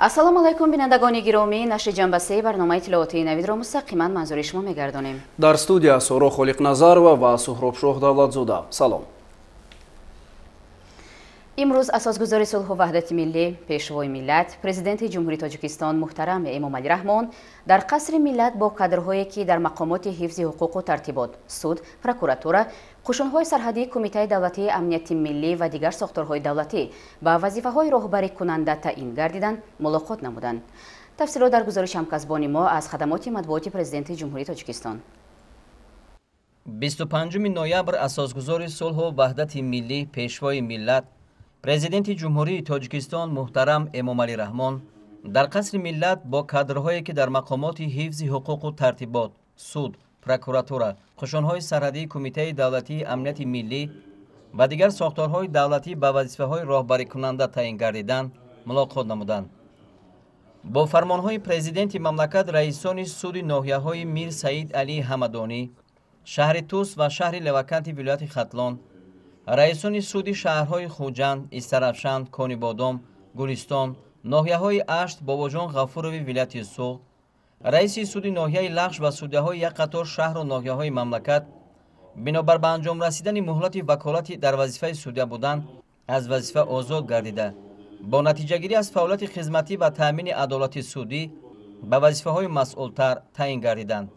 Ассалому алайкум, бинандагони гиромӣ. Нашри ҷанбасеи барномаи иттилоотии Навидро мустақиман манзури шумо мегардонем. Дар студия Соро Холиқназарова ва Суҳробшоҳ Давлатзода. Салом. Имрӯз асосгузори сулҳу ваҳдати миллӣ, пешвои миллат, президенти Ҷумҳурии Тоҷикистон муҳтарам Эмомалӣ Раҳмон дар қасри миллат бо кадрҳое, ки дар мақомоти ҳифзи ҳуқуқу тартибот, суд, прокуратура, қушунҳои сарҳадии Кумитаи давлатии амнияти миллӣ ва дигар сохторҳои давлатӣ ба вазифаҳои роҳбарикунанда таъин гардиданд, мулоқот намуданд. Тафсилот дар гузориши ҳамкасбони мо аз хадамоти матбуоти президенти Ҷумҳурии Тоҷикистон. 25 ноябр асосгузори сулҳу ваҳдати миллӣ, пешвои миллат, президенти Ҷумҳурии Тоҷикистон муҳтарам Эмомалӣ Раҳмон дар қасри миллат бо кадрҳое, ки дар мақомоти ҳифзи ҳуқуқу тартибот, суд, прокуратура, қушунҳои сарҳадии Кумитаи давлатии амнияти миллӣ ва дигар сохторҳои давлатӣ ба вазифаҳои роҳбарикунанда таъин гардиданд, мулоқот намуданд. Бо фармонҳои президенти мамлакат раисони суди ноҳияҳои Мир Саид Алии Ҳамадонӣ, шаҳри Тус ва шаҳри Леваканти вилояти Хатлон, раисони суди шаҳрҳои Хуҷанд, Истаравшан, Конибодом, Гулистон, ноҳияҳои Ашт, Бобоҷон Ғафурови вилояти Суғд, раиси суди ноҳияи Лахш ва судяҳои як қатор шаҳру ноҳияҳои мамлакат бинобар ба анҷом расидани муҳлати ваколати дар вазифаи судя будан аз вазифа озод гардида, бо натиҷагирӣ аз фаъолияти хизматӣ ва таъмини адолати судӣ ба вазифаҳои масъултар таъин гардиданд.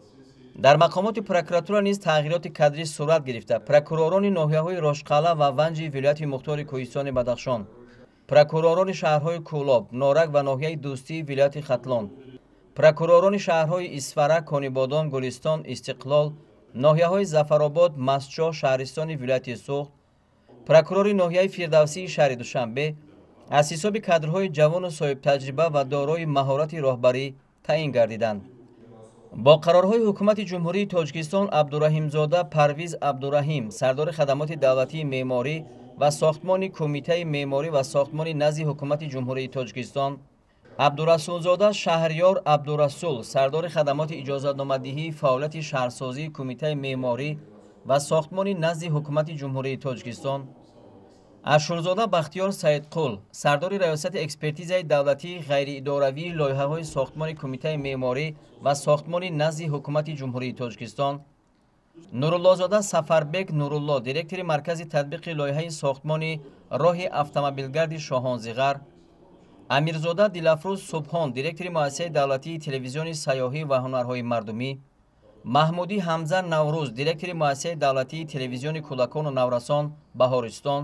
Дар мақомоти прокуратура низ тағйироти кадрӣ сурат гирифта, прокуророни ноҳияҳои Рошқалъа ва Ванҷи вилояти Мухтори Кӯҳистони Бадахшон, прокуророни шаҳрҳои Кӯлоб, Норак ва ноҳияи Дӯстии вилояти Хатлон, прокуророни шаҳрҳои Исфара, Конибодом, Гулистон, Истиқлол, ноҳияҳои Зафаробод, Мастчоҳ, шаҳристони вилояти Суғд, прокурори ноҳияи Фирдавсии шаҳри Душанбе аз ҳисоби кадрҳои ҷавону соҳибтаҷриба ва дорои маҳорати роҳбарӣ таъин гардиданд. Бо қарорҳои Ҳукумати Ҷумҳурии Тоҷикистон Абдураҳимзода Парвиз Абдураҳим, сардори хадамоти давлатии меъморӣ ва сохтмони Кумитаи меъморӣ ва сохтмони назди Ҳукумати Ҷумҳурии Тоҷикистон, Абдурасулзода Шаҳриёр Абдурасул, сардори хадамоти иҷозатномадиҳии фаъолияти шаҳрсозии Кумитаи меъморӣ ва сохтмони назди Ҳукумати Ҷумҳурии Тоҷикистон, Ашурзода Бахтиёр Саидқул, сардори раёсати экспертизаи давлатии ғайриидоравии лоиҳаҳои сохтмони Кумитаи меъморӣ ва сохтмони назди Ҳукумати Ҷумҳурии Тоҷикистон, Нуруллозода Сафарбек Нурулло, директори Маркази татбиқи лоиҳаи сохтмони роҳи автомобилгарди Шоҳонзиғар, Амирзода Дилафрӯз Субҳон, директори Муассисаи давлатии телевизиони сайёҳӣ ва ҳунарҳои мардумӣ, Маҳмудӣ Ҳамза Наврӯз, директори Муассисаи давлатии телевизиони кӯдакону наврасон Баҳористон,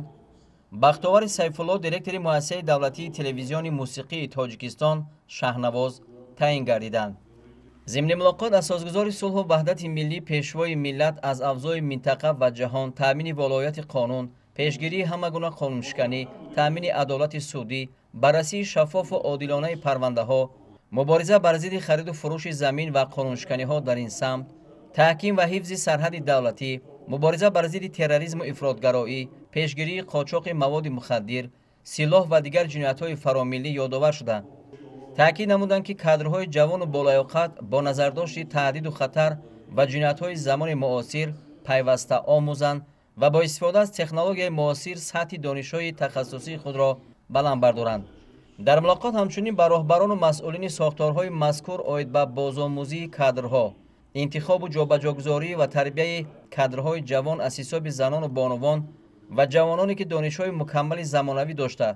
Бахтовари Сайфулло, директори Муассисаи давлатии телевизиони мусиқии Тоҷикистон Шаҳнавоз таъин гардиданд. Зимни мулоқот асосгузори сулҳу ваҳдати миллӣ, пешвои миллат аз авзои минтақа ва ҷаҳон, таъмини волояти қонун, пешгирии ҳама гуна қонуншиканӣ, таъмини адолати судӣ, баррасии шаффофу одилонаи парвандаҳо, мубориза бар зидди хариду фурӯши замин ва қонуншиканиҳо дар ин самт, таҳким ва ҳифзи сарҳади давлатӣ, мубориза бар зидди терроризму ифротгароӣ, пешгирии қочоқи маводи мухаддир, силоҳ ва дигар ҷиноятҳои фаромиллӣ ёдовар шуда, таъкид намуданд, ки кадрҳои ҷавону болаёқат бо назардошти таҳдиду хатар ва ҷиноятҳои замони муосир пайваста омӯзанд ва бо истифода аз технологияи муосир сатҳи донишҳои тахассусии худро баланд бардоранд. Дар мулоқот ҳамчунин ба роҳбарону масъулини сохторҳои мазкур оид ба бозомӯзии кадрҳо, интихобу ҷобаҷогузорӣ ва тарбияи кадрҳои ҷавон аз ҳисоби занону бонувон ва ҷавононе, ки донишҳои мукаммали замонавӣ дошта,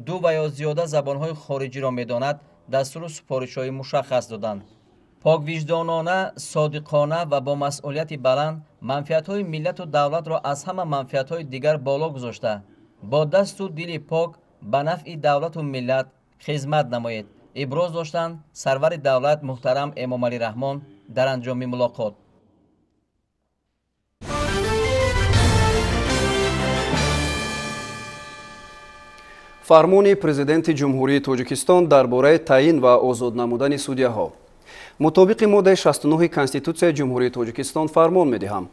ду ва ё зиёда забонҳои хориҷиро медонад, дастуру супоришҳои мушаххас доданд. Поквиҷдонона, содиқона ва бо масъулияти баланд манфиатҳои миллату давлатро аз ҳама манфиатҳои дигар боло гузошта, бо дасту дили пок ба нафъи давлату миллат хизмат намоед, иброз доштанд сарвари давлат муҳтарам Эмомалӣ Раҳмон дар анҷоми мулоқот. Фармони президенти Ҷумҳурии Тоҷикистон дар бораи таъин ва озод намудани судяҳо. Мутобиқи моддаи 69 Конститутсияи Ҷумҳурии Тоҷикистон фармон медиҳам.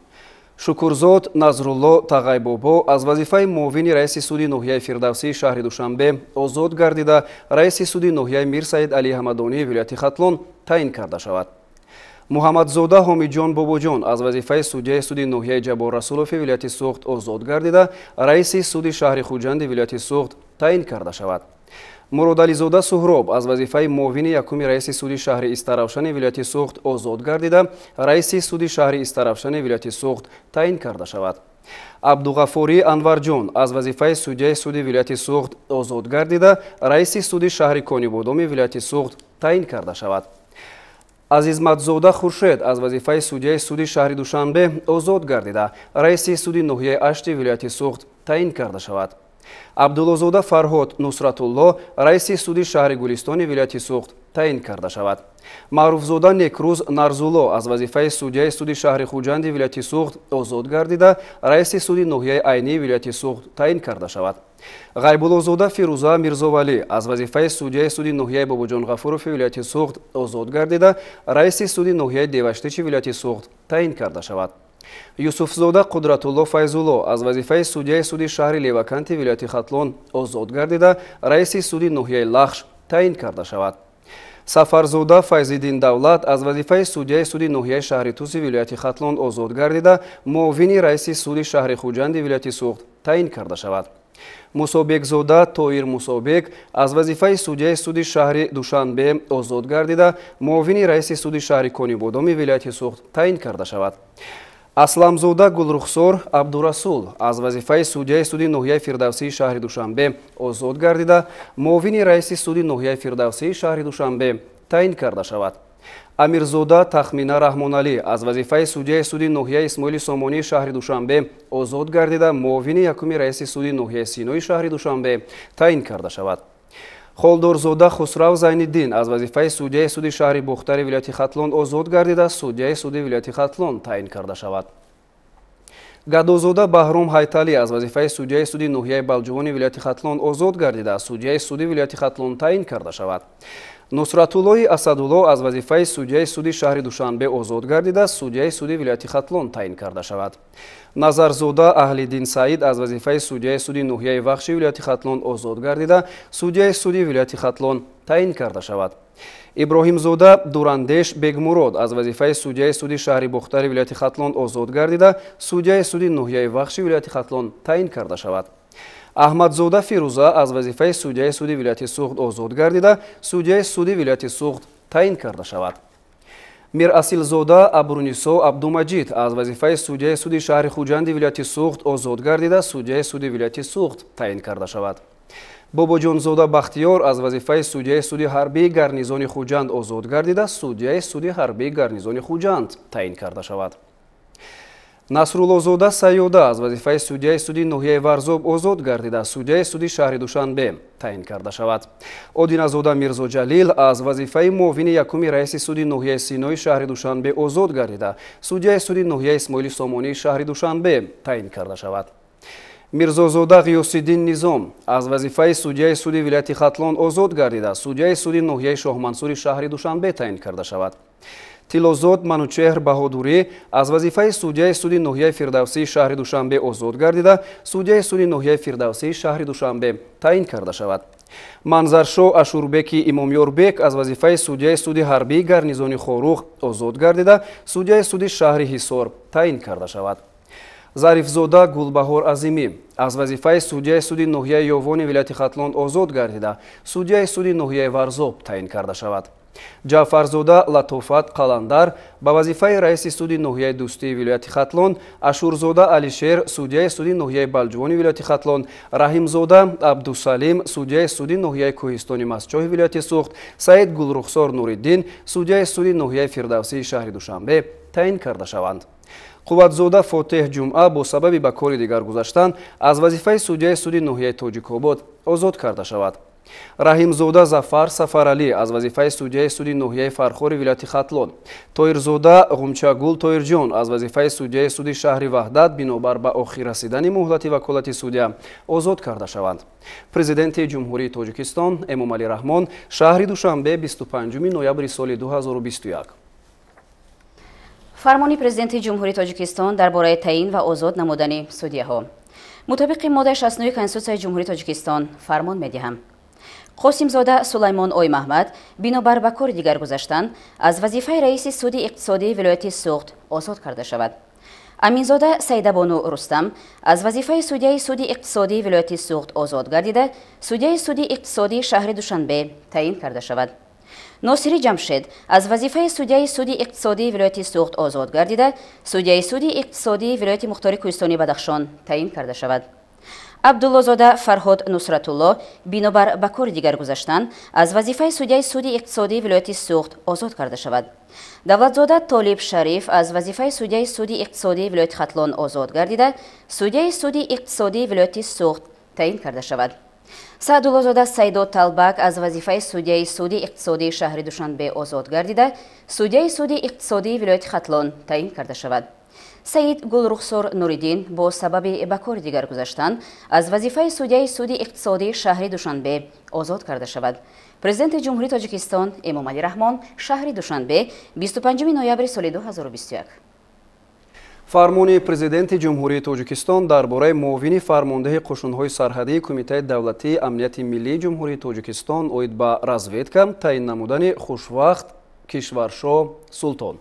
Шукурзод Назрулло Тағайбобо аз вазифаи муовини раиси суди ноҳияи Фирдавсии шаҳри Душанбе озод гардида, раиси суди ноҳияи Мир Саид Алии Ҳамадонии вилояти Хатлон таъин карда шавад. Муҳаммадзода Ҳомиҷон Бобоҷон аз вазифаи судяи суди ноҳияи Ҷаббор Расулови вилояти Суғд озод гардида, раиси суди шаҳри Хуҷанди вилояти Суғд таъин карда шавад. Муродализода Суҳроб аз вазифаи муовини якуми раиси суди шаҳри Истаравшани вилояти Суғд озод гардида, раиси суди шаҳри Истаравшани вилояти Суғд таъин карда шавад. Абдуғаффорӣ Анварҷон аз вазифаи судяи суди вилояти Суғд озод гардида, раиси суди шаҳри Конибодоми вилояти Суғд таъин карда шавад. Азизматзода Хуршед аз вазифаи судяи суди шаҳри Душанбе озод гардида, раиси суди ноҳияи Ашти вилояти Суғд таъин карда шавад. Абдуллозода Фарҳод Нусратулло раиси суди шаҳри Гулистони вилояти Суғд таъин карда шавад. Маъруфзода Некрӯз Нарзулло аз вазифаи судяи суди шаҳри Хуҷанди вилояти Суғд озод гардида, раиси суди ноҳияи Айнии вилояти Суғд таъин карда шавад. Ғайбуллозода Фирӯза Мирзовалӣ аз вазифаи судяи суди ноҳияи Бобоҷон Ғафурови вилояти Суғд озод гардида, раиси суди ноҳияи Деваштичи вилояти Суғд таъин карда шавад. Юсуфзода Қудратулло Файзулло аз вазифаи судяи суди шаҳри Леваканти вилояти Хатлон озод гардида, раиси суди ноҳияи Лахш таъин карда шавад. Сафарзода Файзиддин Давлат аз вазифаи судяи суди ноҳияи шаҳри Туси вилояти Хатлон озод гардида, муовини раиси суди шаҳри Хуҷанди вилояти Суғд таъин карда шавад. Мусобекзода Тоир Мусобек аз вазифаи судяи суди шаҳри Душанбе озод гардида, муовини раиси суди шаҳри Конибодоми вилояти Суғд таъин карда шавад. Асламзода Гулрухсор Абдурасул аз вазифаи судяи суди ноҳияи Фирдавсии шаҳри Душанбе озод гардида, муовини раиси суди ноҳияи Фирдавсии шаҳри Душанбе таъин карда шавад. Амирзода Тахмина Раҳмоналӣ аз вазифаи судяи суди ноҳияи Исмоили Сомонии шаҳри Душанбе озод гардида, муовини якуми раиси суди ноҳияи Синои шаҳри Душанбе таъин карда шавад. Холдорзода Хусрав Зайниддин аз вазифаи судяи суди шаҳри Бохтари вилояти Хатлон озод гардида, судяи суди вилояти Хатлон таъин карда шавад. Гадозода Баҳром Ҳайталӣ аз вазифаи судяи суди ноҳияи Балҷувони вилояти Хатлон озод гардида, судяи суди вилояти Хатлон таъин карда шавад. Нусратуллоҳи Асадулло аз вазифаи судяи суди шаҳри Душанбе озод гардида, судяи суди вилояти Хатлон таъин карда шавад. Назарзода Аҳлиддин Саид аз вазифаи судяи суди ноҳияи Вахши вилояти Хатлон озод гардида, судяи суди вилояти Хатлон таъин карда шавад. Иброҳимзода Дурандеш Бегмурод аз вазифаи судяи суди шаҳри Бохтари вилояти Хатлон озод гардида, судяи суди ноҳияи Вахши вилояти Хатлон таъин карда шавад. Аҳмадзода Фирӯза аз вазифаи судяи суди вилояти Суғд озод гардида, судяи суди вилояти Суғд таъин карда шавад. Мирасилзода Абрунисо Абдумаҷид аз вазифаи судяи суди шаҳри Хуҷанди вилояти Суғд озод гардида, судяи суди вилояти Суғд таъин карда шавад. Бобоҷонзода Бахтиёр аз вазифаи судяи суди ҳарбии гарнизони Хуҷанд озод гардида, судяи суди ҳарбии гарнизони Хуҷанд таъин карда шавад. Насруллозода Сайёда аз вазифаи судяи суди ноҳияи Варзоб озод гардида, судяи суди шаҳри Душанбе таъин карда шавад. Одиназода Мирзоҷалил аз вазифаи муовини якуми раиси суди ноҳияи Синои шаҳри Душанбе озод гардида, судяи суди ноҳияи Исмоили Сомонии шаҳри Душанбе таъин карда шавад. Мирзозода Ғиёсиддин Низом аз вазифаи судяи суди вилояти Хатлон озод гардида, судяи суди ноҳияи Шоҳмансури шаҳри Душанбе таъин карда шавад. Тилозод Манучеҳр Баҳодурӣ аз вазифаи судяи суди ноҳияи Фирдавсии шаҳри Душанбе озод гардида, судяи суди ноҳияи Фирдавсии шаҳри Душанбе таъин карда шавад. Манзаршо Ашурбеки Имомёрбек аз вазифаи судяи суди ҳарбии гарнизони Хоруғ озод гардида, судяи суди шаҳри Ҳисор таъин карда шавад. Зарифзода Гулбаҳор Азимӣ аз вазифаи судяи суди ноҳияи Ёвони вилояти Хатлон озод гардида, судяи суди ноҳияи Варзоб таъин карда шавад. Ҷаъфарзода Латофат Қаландар ба вазифаи раиси суди ноҳияи Дӯстии вилояти Хатлон, Ашурзода Алишер судяи суди ноҳияи Балҷувони вилояти Хатлон, Раҳимзода Абдусалим судяи суди ноҳияи Кӯҳистони Мастчоҳи вилояти Суғд, Саид Гулрухсор Нуриддин судяи суди ноҳияи Фирдавсии шаҳри Душанбе таъин карда шаванд. Қувватзода Фотеҳ Ҷумъа бо сабаби ба кори дигар гузаштан аз вазифаи судяи суди ноҳияи Тоҷикобод озод карда шавад. Раҳимзода Зафар Сафаралӣ аз вазифаи судяи суди ноҳияи Фархори вилояти Хатлон, Тоирзода Ғумчагул Тоирҷон аз вазифаи судяи суди шаҳри Ваҳдат бинобар ба охир расидани муҳлати ваколати судя озод карда шаванд. Президенти Ҷумҳурии Тоҷикистон Эмомалӣ Раҳмон, шаҳри Душанбе, 25 ноябри соли 2021. Фармони Президенти Ҷумҳурии Тоҷикистон дар бораи таъин ва озод намудани судяҳо. Мутобиқи моддаи 69 Конститутсияи Ҷумҳурии Тоҷикистон фармон медиҳам. Қосимзода Сулаймон Оймаҳмад бинобар ба кори дигар гузаштан аз вазифаи раиси суди иқтисодии вилояти Суғд озод карда шавад. Аминзода Саидабону Рустам аз вазифаи судяи суди иқтисодии вилояти Суғд озод гардида, судяи суди иқтисодии шаҳри Душанбе таъин карда шавад. Носири Ҷамшед аз вазифаи судяи суди иқтисодии вилояти Суғд озод гардида, судяи суди иқтисодии вилояти Мухтори Кӯҳистони Бадахшон таъин карда шавад. Абдуллозода Фарҳод Нусратулло бинобар ба кори дигар гузаштан аз вазифаи судяи суди иқтисодии вилояти Суғд озод карда шавад. Давлатзода Толиб Шариф аз вазифаи судяи суди иқтисодии вилояти Хатлон озод гардида, судяи суди иқтисодии вилояти Суғд таъин карда шавад. Саъдуллозода Сайдо Талбак аз вазифаи судяи суди иқтисодии шаҳри Душанбе озод гардида, судяи суди иқтисодии вилояти Хатлон таъин карда шавад. Саид Гулрухсор Нуриддин бо сабаби ба кори дигар гузаштан аз вазифаи судяи суди иқтисодии шаҳри Душанбе озод карда шавад. Президенти Ҷумҳурии Тоҷикистон Эмомалӣ Раҳмон, шаҳри Душанбе, 25 ноябри соли 2021. Фармони Президенти Ҷумҳурии Тоҷикистон дар бораи муовини фармондеҳи қушунҳои сарҳадии Кумитаи давлатии амнияти миллии Ҷумҳурии Тоҷикистон оид ба разведка таъин намудани Хушвахт Кишваршоҳ Султон.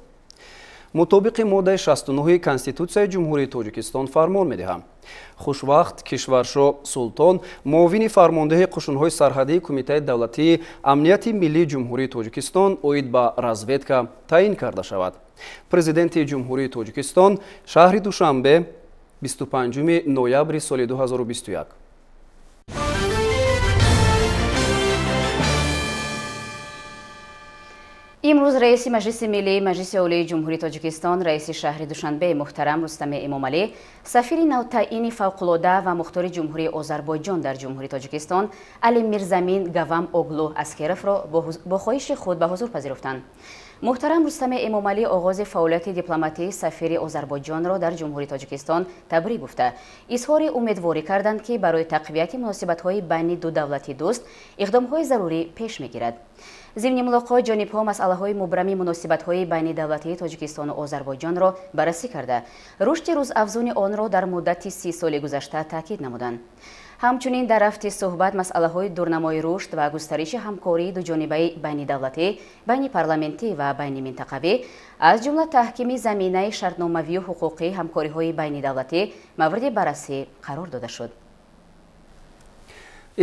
Мутобиқи моддаи 69 Конститутсияи Ҷумҳурии Тоҷикистон фармон медиҳам. Хушвахт Кишваршоҳ Султон муовини фармондеҳи қушунҳои сарҳадии Кумитаи давлатии амнияти миллии Ҷумҳурии Тоҷикистон оид ба разведка таъин карда шавад. Президенти Ҷумҳурии Тоҷикистон, шаҳри Душанбе, 25 ноябри соли 2021. Имрӯз раиси Маҷлиси Миллии Маҷлиси Олии Ҷумҳурии Тоҷикистон, раиси шаҳри Душанбе муҳтарам Рустами Эмомалӣ, сафири навтаъини фавқулода ва мухтори Ҷумҳурии Озарбойҷон дар Ҷумҳурии Тоҷикистон Али Мирзамин Гавам Оглу Аскеровро бо хоҳиши худ ба ҳузур пазируфтанд. Муҳтарам Рустами Эмомалӣ оғози фаъолияти дипломатии сафири Озарбойҷонро дар Ҷумҳурии Тоҷикистон табрик гуфта, изҳори умедворӣ карданд, ки барои тақвияти муносибатҳои байни ду давлати дӯст иқдомҳои зарурӣ пеш мегирад. Зимни мулоқот ҷонибҳо масъалаҳои мубрами муносибатҳои байни давлатии Тоҷикистону Озарбойҷонро баррасӣ карда, рушди рӯзафзуни онро дар муддати 30 соли гузашта таъкид намуданд. Ҳамчунин дар рафти суҳбат масъалаҳои дурнамои рушд ва густариши ҳамкории дуҷонибаи байнидавлатӣ, байнипарламентӣ ва байниминтақавӣ, аз ҷумла таҳкими заминаи шартномавию ҳуқуқии ҳамкориҳои байнидавлатӣ мавриди баррасӣ қарор дода шуд.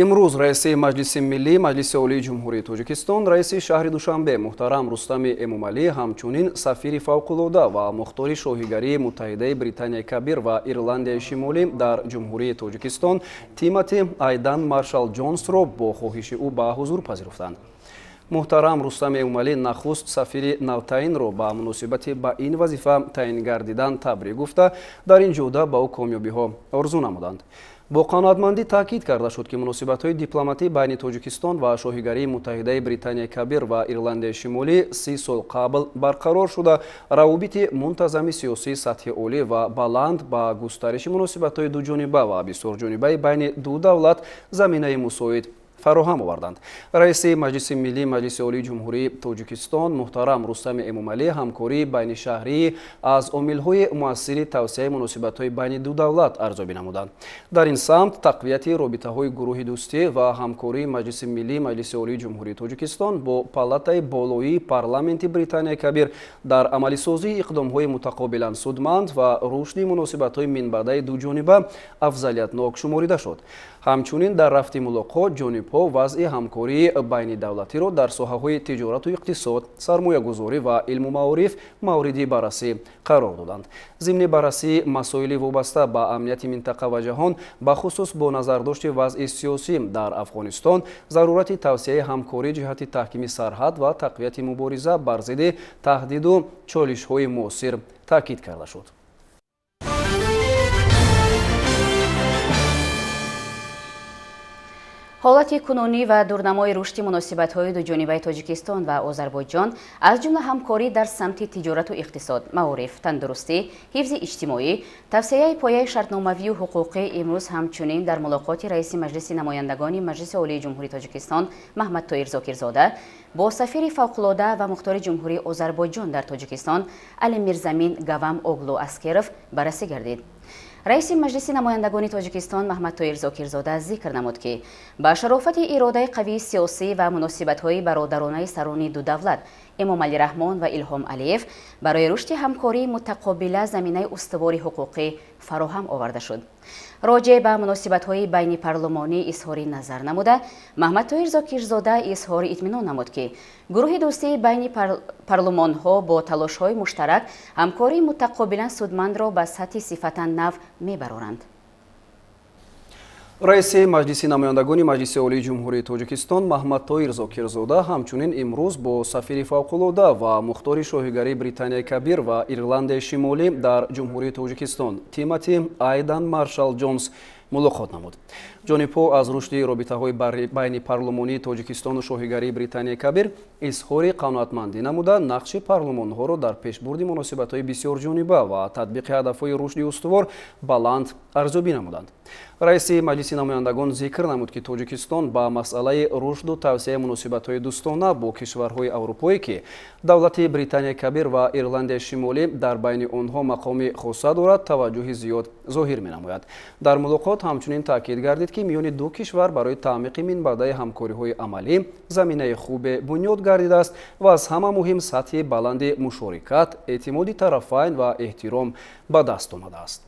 Имрӯз раиси Маҷлиси Миллӣ Маҷлиси Олии Ҷумҳурии Тоҷикистон, раиси шаҳри Душанбе муҳтарам Рустами Эмомалӣ ҳамчунин сафири фавқулода ва мухтори Шоҳигарии Муттаҳидаи Британияи Кабир ва Ирландияи Шимолӣ дар Ҷумҳурии Тоҷикистон Тимоти Айдан Маршал Ҷонсро бо хоҳиши ӯ ба ҳузур пазируфтанд. Муҳтарам Рустами Эмомалӣ нахуст сафири навтаъинро ба муносибати ба ин вазифа таъин гардидан табрик гуфта, дар ин ҷода ба ӯ комёбиҳо орзу намуданд. Бо қаноатмандӣ таъкид карда шуд, ки муносибатҳои дипломатӣ байни Тоҷикистон ва Шоҳигарии Муттаҳидаи Британияи Кабир ва Ирландияи Шимолӣ 30 сол қабл барқарор шуда, равобити мунтазами сиёсии сатҳи олӣ ва баланд ба густариши муносибатҳои дуҷониба ва бисёрҷонибаи байни ду давлат заминаи мусоид фароҳам оварданд. Раиси Маҷлиси Миллии Маҷлиси Олии Ҷумҳурии Тоҷикистон муҳтарам Рустами Эмомалӣ ҳамкории байнишаҳрӣ аз омилҳои муассири тавсеаи муносибатҳои байни ду давлат арзёбӣ намуданд. Дар ин самт тақвияти робитаҳои гурӯҳи дӯстӣ ва ҳамкории Маҷлиси Миллии Маҷлиси Олии Ҷумҳурии Тоҷикистон бо Палатаи болоии Парламенти Британияи Кабир дар амалисозии иқдомҳои мутақобилан судманд ва рушди муносибатҳои минбаъдаи дуҷониба афзалиятнок шуморида шуд. Ҳамчунин дар рафти мулоқот ҷонибҳо вазъи ҳамкории байнидавлатиро дар соҳаҳои тиҷорату иқтисод, сармоягузорӣ ва илму маориф мавриди баррасӣ қарор доданд. Зимни баррасии масоили вобаста ба амнияти минтақа ва ҷаҳон, бахусус бо назардошти вазъи сиёсӣ дар Афғонистон, зарурати тавсеаи ҳамкорӣ ҷиҳати таҳкими сарҳад ва тақвияти мубориза бар зидди таҳдиду чолишҳои муосир таъкид карда шуд. Ҳолати кунунӣ ва дурнамои рушди муносибатҳои дуҷонибаи Тоҷикистон ва Озарбойҷон, аз ҷумла ҳамкорӣ дар самти тиҷорату иқтисод, маориф, тандурустӣ, ҳифзи иҷтимоӣ, тавсеяи пояи шартномавию ҳуқуқӣ имрӯз ҳамчунин дар мулоқоти раиси Маҷлиси намояндагони Маҷлиси Олии Ҷумҳурии Тоҷикистон Маҳмадтоир Зокирзода бо сафири фавқулода ва мухтори Ҷумҳурии Озарбойҷон дар Тоҷикистон Али Мирзамин Гавам Оглу Аскеров баррасӣ гардид. Раиси Маҷлиси намояндагони Тоҷикистон Маҳмадтоир Зокирзода зикр намуд, ки ба шарофати иродаи қавии сиёсӣ ва муносибатҳои бародаронаи сарони ду давлат Эмомалӣ Раҳмон ва Илҳом Алиев барои рушди ҳамкории мутақобила заминаи устувори ҳуқуқӣ фароҳам оварда шуд. Роҷеъ ба муносибатҳои байнипарлумонӣ изҳори назар намуда, Маҳмадтоир Зокирзода изҳори итминон намуд, ки гурӯҳи дӯстии байни парлумонҳо бо талошҳои муштарак ҳамкории мутақобилан судмандро ба сатҳи сифатан нав мебароранд. Раиси Маҷлиси намояндагони Маҷлиси Олии Ҷумҳурии Тоҷикистон Маҳмадтоир Зокирзода ҳамчунин имрӯз бо сафири фавқулода ва мухтори шоҳигарии Британияи Кабир ва Ирландияи Шимолӣ дар Ҷумҳурии Тоҷикистон Тимоти Айдан Маршал Ҷонс мулоқот намуд. Ҷонибҳо аз рушди робитаҳои байнипарлумонии Тоҷикистону шоҳигарии Британияи Кабир изҳори қаноатмандӣ намуда, нақши парлумонҳоро дар пешбурди муносибатҳои бисёрҷониба ва татбиқи ҳадафҳои рушди устувор баланд арзёбӣ намуданд. Раиси Маҷлиси намояндагон зикр намуд, ки Тоҷикистон ба масъалаи рушду тавсеаи муносибатҳои дӯстона бо кишварҳои аврупоӣ, ки давлати Британияи Кабир ва Ирландияи Шимолӣ дар байни онҳо мақоми хоса дорад, таваҷҷӯҳи зиёд зоҳир менамояд. Дар мулоқот ҳамчунин таъкид гардид, ки миёни ду кишвар барои таъмиқи минбаъдаи ҳамкориҳои амалӣ заминаи хубе бунёд гардидааст ва аз ҳама муҳим сатҳи баланди мушорикат, эътимоди тарафайн ва эҳтиром ба даст омадааст.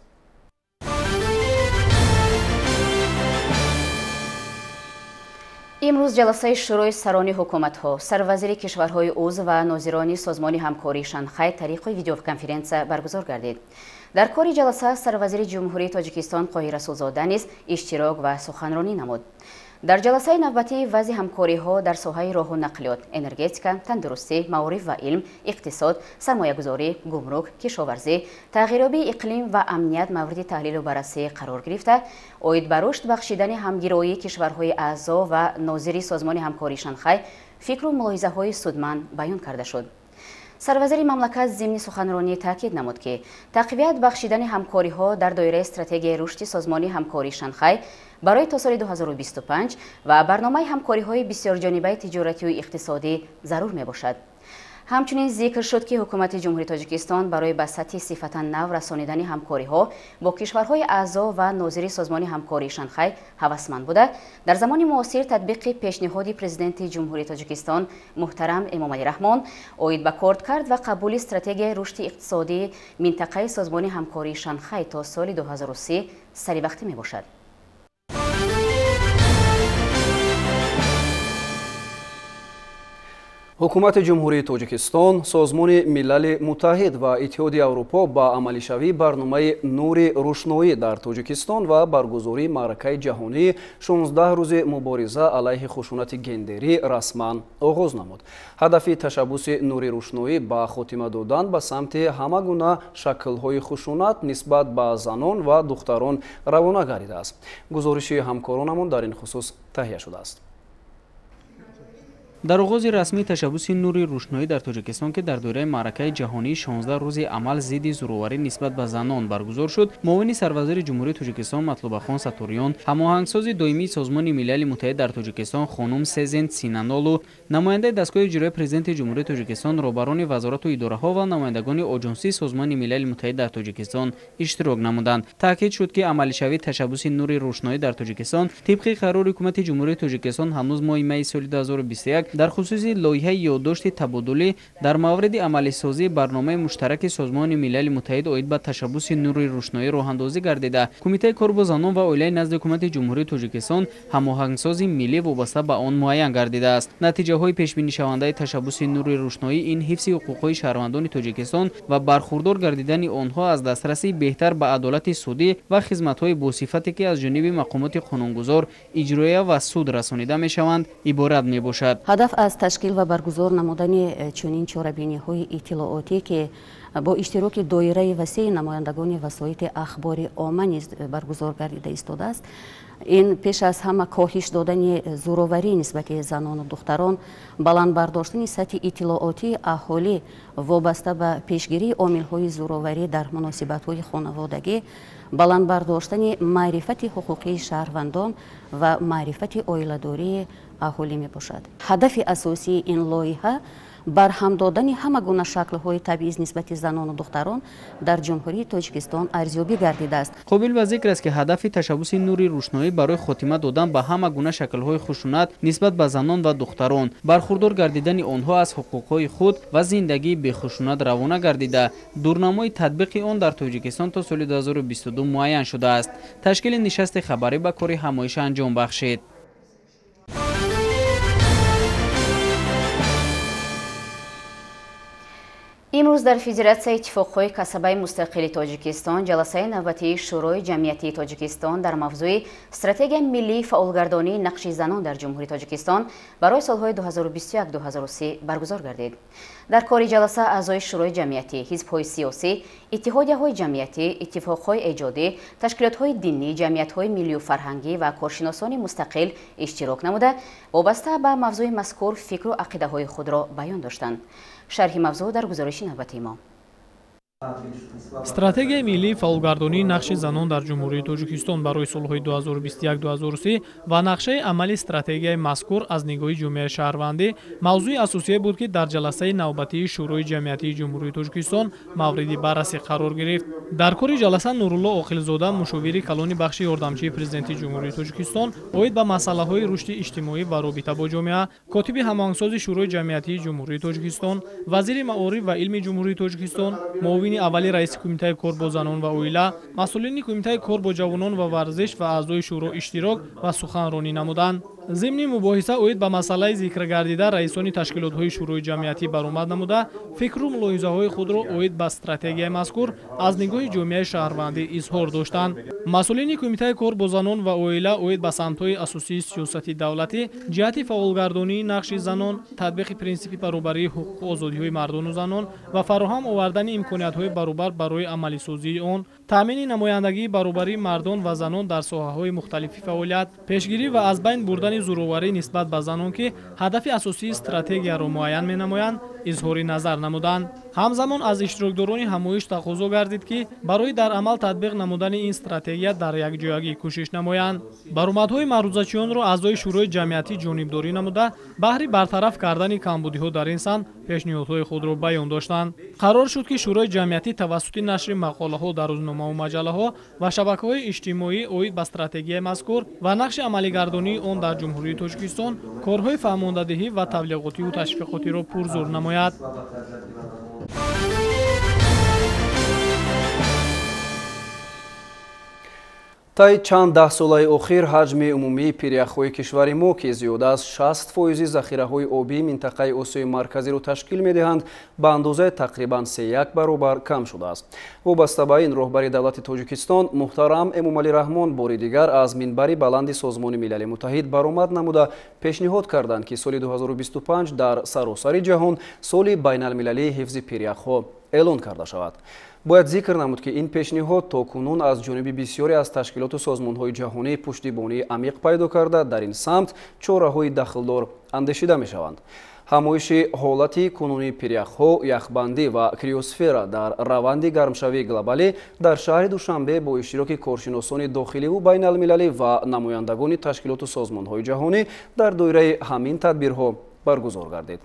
Имрӯз ҷаласаи Шӯрои сарони ҳукуматҳо, сарвазири кишварҳои узв ва нозирони Созмони ҳамкории Шанхай тариқи видеоконференсия баргузор гардид. Дар кори ҷаласа сарвазири Ҷумҳурии Тоҷикистон Қоҳир Расулзода низ иштирок ва суханронӣ намуд. Дар ҷаласаи навбатии вазъи ҳамкориҳо дар соҳаи роҳу нақлиёт, энергетика, тандурустӣ, маориф ва илм, иқтисод, сармоягузорӣ, гумрук, кишоварзӣ, тағйирёбии иқлим ва амният мавриди таҳлилу баррасӣ қарор гирифта, оид ба рушд бахшидани ҳамгироии кишварҳои аъзо ва нозири Созмони ҳамкории Шанхай фикру мулоҳизаҳои судманд баён карда шуд. Сарвазири мамлакат зимни суханронӣ таъкид намуд, ки тақвият бахшидани ҳамкориҳо дар доираи стратегияи рушди Созмони ҳамкории Шанхай барои то соли 2025 ва барномаи ҳамкориҳои бисёрҷонибаи тиҷоратию иқтисодӣ зарур мебошад. Ҳамчунин зикр шуд, ки Ҳукумати Ҷумҳурии Тоҷикистон барои ба сатҳи сифатан нав расонидани ҳамкориҳо бо кишварҳои аъзо ва нозири Созмони ҳамкории Шанхай ҳавасманд буда, дар замони муосир татбиқи пешниҳоди Президенти Ҷумҳурии Тоҷикистон муҳтарам Эмомалӣ Раҳмон оид ба кордкард ва қабули стратегияи рушди иқтисодии минтақаи Созмони ҳамкории Шанхай то соли 2030 саривақтӣ мебошад. Ҳукумати Ҷумҳурии Тоҷикистон, Созмони Милали Муттаҳид ва Иттиҳоди Аврупо ба амалишавии барномаи Нури рӯшноӣ дар Тоҷикистон ва баргузории маъракаи ҷаҳонии 16 рӯзи мубориза алайҳи хушунати гендерӣ расман оғоз намуд. Ҳадафи ташаббуси Нури рӯшноӣ ба хотима додан ба самти ҳама гуна шаклҳои хушунат нисбат ба занон ва духтарон равона гардидааст. Гузориши ҳамкоронамон дар ин хусус таҳия шудааст. Дар оғози расмии ташаббуси Нури рӯшноӣ дар Тоҷикистон, ки дар доираи маъракаи ҷаҳонии 16 рӯзи амал зидди зӯроварӣ нисбат ба занон баргузор шуд, муовини сарвазири Ҷумҳурии Тоҷикистон Матлубахон Саториён, ҳамоҳангсози доимии Созмони Милали Муттаҳид дар Тоҷикистон хонум Сезен Синанолу, намояндаи дастгоҳи иҷроияи Президенти Ҷумҳурии Тоҷикистон, роҳбарони вазорату идораҳо ва намояндагони Оҷонсии Созмони Милали Муттаҳид дар Тоҷикистон иштирок намуданд. Таъкид шуд, ки амалишавии ташаббуси Нури рӯшноӣ дар Тоҷикистон тибқи қарори Ҳукумати Ҷумҳурии Тоҷикистон ҳанӯз моҳи майи соли 2021 дар хусуси лоиҳаи ёддошти табодулӣ дар мавриди амалисозии барномаи муштараки Созмони Милали Муттаҳид оид ба ташаббуси Нури рӯшноӣ роҳандозӣ гардида, Кумитаи кор бо занон ва оилаи назди Ҳукумати Ҷумҳурии Тоҷикистон ҳамоҳангсози миллӣ вобаста ба он муайян гардидааст. Натиҷаҳои пешбинишавандаи ташаббуси Нури рӯшноӣ ин ҳифзи ҳуқуқҳои шаҳрвандони Тоҷикистон ва бархурдор гардидани онҳо аз дастрасии беҳтар ба адолати судӣ ва хизматҳои босифате, ки аз ҷониби мақомоти қонунгузор, иҷроия ва суд расонида мешаванд, иборат мебошад. Ҳадаф аз ташкил ва баргузор намудани чунин чорабиниҳои иттилоотӣ, ки бо иштироки доираи васеи намояндагони васоити ахбори омма низ баргузор гардида истодааст, ин пеш аз ҳама коҳиш додани зӯроварӣ нисбати занону духтарон, баланд бардоштани сатҳи иттилоотии аҳолӣ вобаста ба пешгирии омилҳои зӯроварӣ дар муносибатҳои хонаводагӣ, баланд бардоштани маърифати ҳуқуқии шаҳрвандон ва маърифати оиладории аҳолӣ мебошад. Ҳадафи асосии ин лоиҳа барҳам додани ҳама гуна шаклҳои табъиз нисбати занону духтарон дар Ҷумҳурии Тоҷикистон арзёбӣ гардидааст. Қобил ба зикр аст, ки ҳадафи ташаббуси нури рӯшноӣ барои хотима додан ба ҳама гуна шаклҳои хушунат нисбат ба занон ва духтарон, бархурдор гардидани онҳо аз ҳуқуқҳои худ ва зиндагии бехушунат равона гардида, дурнамои татбиқи он дар Тоҷикистон то соли 2022 муайян шудааст. Ташкили нишасти хабарӣ ба кори ҳамоиш анҷом бахшид. Имрӯз дар Федератсияи иттифоқҳои касабаи мустақили Тоҷикистон ҷаласаи навбатии Шӯрои ҷамъиятии Тоҷикистон дар мавзӯи стратегияи миллии фаъолгардонии нақши занон дар Ҷумҳурии Тоҷикистон барои солҳои 2021-2030 баргузор гардид. Дар кори ҷаласа аъзои Шӯрои ҷамъиятӣ, ҳизбҳои сиёсӣ, иттиҳодияҳои ҷамъиятӣ, иттифоқҳои эҷодӣ, ташкилотҳои динӣ, ҷамъиятҳои миллию фарҳангӣ ва коршиносони мустақил иштирок намуда, вобаста ба мавзӯи мазкур фикру ақидаҳои худро баён доштанд. Шарҳи мавзӯъ дар гузориши навбати мо. Стратегияи миллии фаъолгардонии нақши занон дар Ҷумҳурии Тоҷикистон барои солҳои 2021-2030 ва нақшаи амали стратегияи мазкур аз нигоҳи ҷомеаи шаҳрвандӣ мавзӯи асосие буд, ки дар ҷаласаи навбатии Шӯрои ҷамъиятии Ҷумҳурии Тоҷикистон мавриди баррасӣ қарор гирифт. Дар кори ҷаласа Нурулло Оқилзода, мушовири калони бахши ёрдамчии Президенти Ҷумҳурии Тоҷикистон оид ба масъалаҳои рушди иҷтимоӣ ва робита бо ҷомеа, котиби ҳамоҳангсози Шӯрои ҷамъиятии Ҷумҳурии Тоҷикистон, вазири маориф ва илми Ҷумҳурии Тоҷикистон, муовини аввали раиси Кумитаи кор бо занон ва оила, масъулини Кумитаи кор бо ҷавонон ва варзиш ва аъзои шӯро иштирок ва суханронӣ намуданд. Зимни мубоҳиса оид ба масъалаи зикргардида раисони ташкилотҳои шӯрои ҷамъиятӣ баромад намуда, фикру мулоҳизаҳои худро оид ба стратегияи мазкур аз нигоҳи ҷомеаи шаҳрвандӣ изҳор доштанд. Масъулини Кумитаи кор бо занон ва оила оид ба самтҳои асосии сиёсати давлатӣ ҷиҳати фаъолгардонии нақши занон, татбиқи принсипи баробарии ҳуқуқу озодиҳои мардону занон ва фароҳам овардани имкониятҳои баробар барои амалисозии он, таъмини намояндагии баробарии мардон ва занон дар соҳаҳои мухталифи фаъолият, пешгирӣ ва аз байн бурдани зӯроварӣ нисбат ба занон, ки ҳадафи асосии стратегияро муайян менамоянд, изҳори назар намуданд. Ҳамзамон аз иштирокдорони ҳамоиш тақозо гардид, ки барои дар амал татбиқ намудани ин стратегия дар якҷоягӣ кӯшиш намоянд. Баромадҳои маърузачиёнро аъзои шӯрои ҷамъиятӣ ҷонибдорӣ намуда, баҳри бартараф кардани камбудиҳо дар ин самт пешниҳодҳои худро баён доштанд. Қарор шуд, ки шӯрои ҷамъиятӣ тавассути нашри мақолаҳо дар рӯзномаву маҷаллаҳо ва шабакаҳои иҷтимоӣ оид ба стратегияи мазкур ва нақши амалигардонии он дар Ҷумҳурии Тоҷикистон корҳои фаҳмондадиҳӣ ва таблиғотиву ташвиқотиро пурзӯр намояд. Таи чанд даҳсолаи охир ҳаҷми умумии пиряхҳои кишвари мо, ки зиёда аз 60% захираҳои обии минтақаи Осиёи Марказиро ташкил медиҳанд, ба андозаи тақрибан 3,1 баробар кам шудааст. Вобаста ба ин, роҳбари давлати Тоҷикистон муҳтарам Эмомалӣ Раҳмон бори дигар аз минбари баланди Созмони Милали Муттаҳид баромад намуда пешниҳод карданд, ки соли 2025 дар саросари ҷаҳон соли байналмилалии ҳифзи пиряхҳо эълон карда шавад. Бояд зикр намуд, ки ин пешниҳод то кунун аз ҷониби бисёре аз ташкилоту созмонҳои ҷаҳонӣ пуштибонии амиқ пайдо карда, дар ин самт чораҳои дахлдор андешида мешаванд. Ҳамоиши ҳолати кунунии пиряхҳо, яхбандӣ ва криосфера дар раванди гармшавии глобалӣ дар шаҳри Душанбе бо иштироки коршиносони дохиливу байналмилалӣ ва намояндагони ташкилоту созмонҳои ҷаҳонӣ дар доираи ҳамин тадбирҳо баргузор гардид.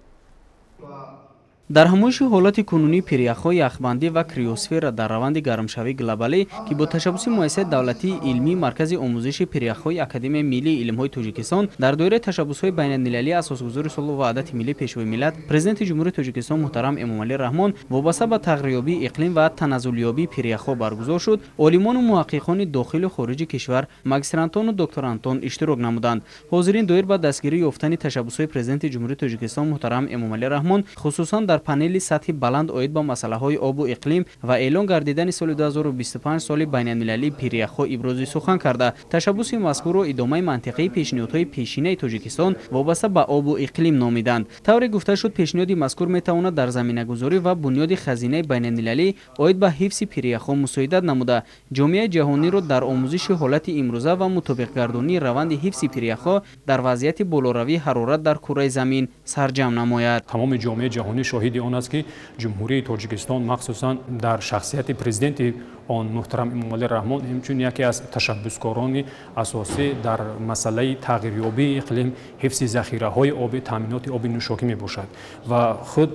Дар ҳамоиши ҳолати кунунии пиряхҳо, яхбандӣ ва криосфера дар раванди гармшавии глобалӣ, ки бо ташаббуси муассисаи давлатии илмии Маркази омӯзиши пиряхҳои Академияи миллии илмҳои Тоҷикистон дар доираи ташаббусҳои байналмилалии асосгузори сулҳу ваҳдати миллӣ, Пешвои миллат, Президенти Ҷумҳурии Тоҷикистон муҳтарам Эмомалӣ Раҳмон вобаста ба тағйирёбии иқлим ва таназзулёбии пиряхҳо баргузор шуд, олимону муҳаққиқони дохилу хориҷи кишвар, магистрантону докторантон иштирок намуданд. Ҳозирин доир ба дастгирӣ ёфтани ташаббусҳои Президенти Ҷумҳурии Тоҷикистон муҳтарам Эмомалӣ Раҳмон, хусусан дар панели сатҳи баланд оид ба масъалаҳои обу иқлим ва эълон гардидани соли 2025 соли байналмилалии пиряхҳо ибрози сухан карда, ташаббуси мазкурро идомаи мантиқии пешниҳодҳои пешинаи Тоҷикистон вобаста ба обу иқлим номиданд. Тавре гуфта шуд, пешниҳоди мазкур метавонад дар заминагузорӣ ва бунёди хазинаи байналмилалӣ оид ба ҳифзи пиряхҳо мусоидат намуда, ҷомеаи ҷаҳониро дар омӯзиши ҳолати имрӯза ва мутобиқгардонии раванди ҳифзи пиряхҳо дар вазъияти болоравии ҳарорат дар кураи замин сарҷамъ намояд. Тамоми ҷомеаи ҷаҳонӣ шоҳид Шоҳиди он аст, ки Ҷумҳурии Тоҷикистон, махсусан дар шахсияти президенти он муҳтарам Эмомалӣ Раҳмон, ҳамчун яке аз ташаббускорони асосӣ дар масъалаи тағйирёбии иқлим, ҳифзи захираҳои обӣ, таъминоти оби нӯшокӣ мебошад ва худ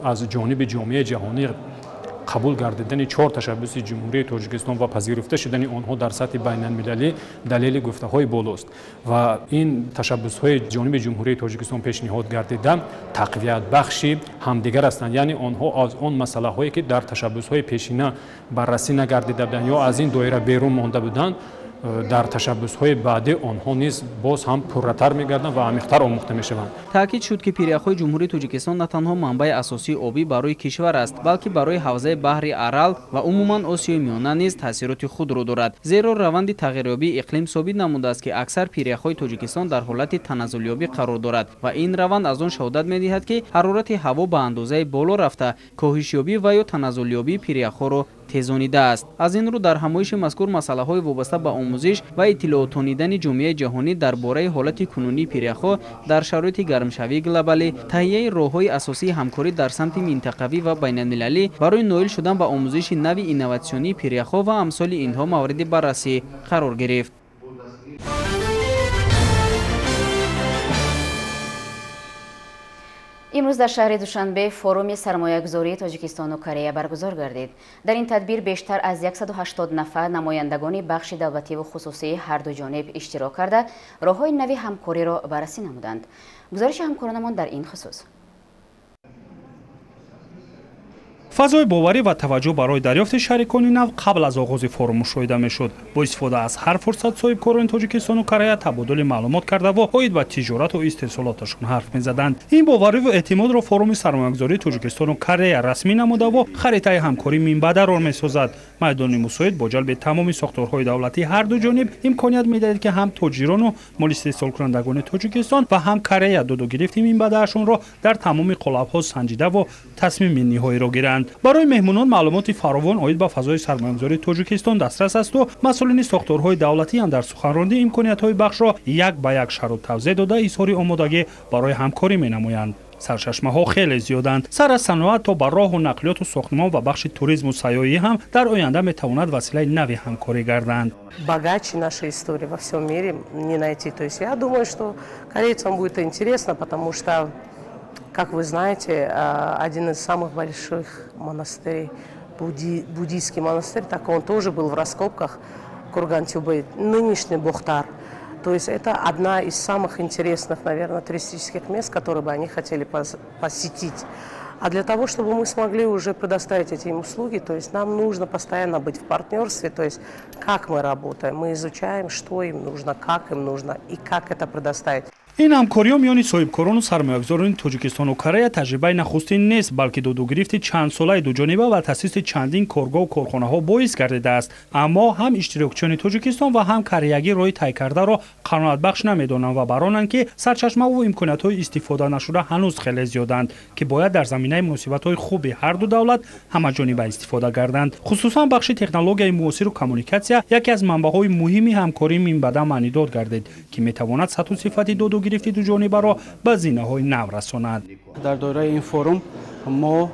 аз ҷониби ҷомеаи ҷаҳонӣ қабул гардидани 4 ташаббуси Ҷумҳурии Тоҷикистон ва пазируфта шудани онҳо дар сатҳи байналмилалӣ далели гуфтаҳои болост ва ин ташаббусҳои ҷониби Ҷумҳурии Тоҷикистон пешниҳод гардида тақвиятбахши ҳамдигар ҳастанд. Яъне онҳо аз он масъалаҳое, ки дар ташаббусҳои пешина баррасӣ нагардида буданд ё аз ин доира берун монда буданд, дар ташаббусҳои баъдӣ онҳо низ боз ҳам пурратар мегарданд ва амиқтар омӯхта мешаванд. Таъкид шуд, ки пиряхҳои Ҷумҳурии Тоҷикистон на танҳо манбаи асосии обӣ барои кишвар аст, балки барои ҳавзаи баҳри Арал ва умуман Осиёи Миёна низ таъсироти худро дорад. Зеро раванди тағйирёбии иқлим собит намудааст, ки аксар пиряхҳои Тоҷикистон дар ҳолати таназзулёбӣ қарор дорад ва ин раванд аз он шаҳодат медиҳад, ки ҳарорати ҳаво ба андозаи боло рафта, коҳишёбӣ ва ё таназзулёбии пиряхҳоро тезонидааст. Аз ин рӯ дар ҳамоиши мазкур масъалаҳои вобаста ба омӯзиш ва иттилоотонидани ҷомеаи ҷаҳонӣ дар бораи ҳолати кунунии пиряхҳо дар шароити гармшавии глобалӣ, таҳияи роҳҳои асосии ҳамкорӣ дар самти минтақавӣ ва байналмилалӣ барои ноил шудан ба омӯзиши нави инноватсионии пиряхҳо ва амсоли инҳо мавриди баррасӣ қарор гирифт. Имрӯз дар шаҳри Душанбе форуми сармоягузории Тоҷикистону Корея баргузор гардид. Дар ин тадбир бештар аз 180 нафар намояндагони бахши давлативу хусусии ҳарду ҷониб иштирок карда, роҳҳои нави ҳамкориро баррасӣ намуданд. Гузориши ҳамкоронамон дар ин хусус. Фазои боварӣ ва таваҷҷӯҳ барои дарёфти шарикони нав қабл аз оғози форум мушоҳида мешуд. Бо истифода аз ҳар фурсат соҳибкорони Тоҷикистону Корея табодули маълумот кардаву оид ба тиҷорату истеҳсолоташон ҳарф мезаданд. Ин бовариву эътимодро форуми сармоягузории Тоҷикистону Корея расмӣ намудаву харитаи ҳамкорӣ минбаъдаро месозад. Майдони мусоид бо ҷалби тамоми сохторҳои давлатии ҳарду ҷониб имконият медиҳад, ки ҳам тоҷирону молистеҳсолкунандагони Тоҷикистон ва ҳам Корея доду гирифти минбаъдаашонро дар тамоми қолабҳо санҷидаву тасмими ниҳоиро гиранд. Барои меҳмонон маълумоти фаровон оид ба фазои сармоягузории Тоҷикистон дастрас асту масъулини сохторҳои давлатӣ ҳам дар суханронӣ имкониятҳои бахшро як ба як шарҳу тавзеҳ дода изҳори омодагӣ барои ҳамкорӣ менамоянд. Сарчашмаҳо хеле зиёданд. Сар аз саноат то ба роҳу нақлиёту сохтмон ва бахши туризму сайёҳӣ ҳам дар оянда метавонад василаи нави ҳамкорӣ гарданд. Богаче нашей истории во всем мире не найти. То есть я думаю, что корейцам будет интересно, потому что, как вы знаете, один из самых больших монастырей, буддийский монастырь, так он тоже был в раскопках, Курган-Тюбе, нынешний Бохтар. То есть это одна из самых интересных, наверное, туристических мест, которые бы они хотели посетить. А для того, чтобы мы смогли уже предоставить эти им услуги, то есть нам нужно постоянно быть в партнерстве, то есть как мы работаем, мы изучаем, что им нужно, как им нужно и как это предоставить. Ин ҳамкориҳо миёни соҳибкорону сармоягузорони Тоҷикистону Корея таҷрибаи нахустин нест, балки додугирифти чандсолаи дуҷониба ва таъсиси чандин коргоҳу корхонаҳо боис гардидааст. Аммо ҳам иштирокчиёни Тоҷикистон ва ҳам кореягӣ роҳи тай кардаро қаноатбахш намедонанд ва баронанд, ки сарчашмаву имкониятҳои истифода нашуда ҳанӯз хеле зиёданд, ки бояд дар заминаи муносибатҳои хуби ҳарду давлат ҳамаҷониба истифода гарданд. Хусусан бахши технологияи муосиру коммуникатсия яке аз манбаъҳои муҳими ҳамкории минбаъда маънидод гардид, ки метавонад сатҳу сифати доду гирифти дуҷонибаро ба зинаҳои нав расонад. Дар доираи ин форум мо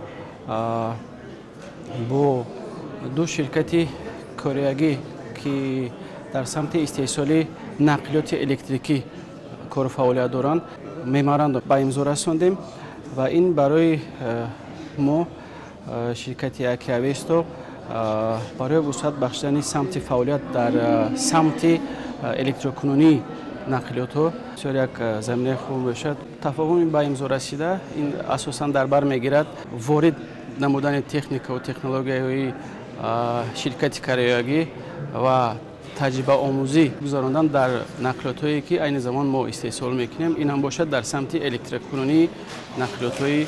бо ду ширкати кореягӣ, ки дар самти истеҳсоли нақлиёти электрикӣ кору фаъолият доранд, меморандум ба имзо расондем ва ин барои мо ширкати Аки Авесто барои вусъат бахшидани самти фаъолият дар самти электрокунонии нақлиётҳо бисёр як заминаи хуб мешавад. Тафоҳуми ба имзо расида ин асосан дар бар мегирад ворид намудани техникаву технологияҳои ширкати кореягӣ ва таҷрибаомӯзӣ гузарондан дар нақлиётҳое, ки айни замон мо истеҳсол мекунем. Ин ҳам бошад дар самти электрокунонии нақлиётҳои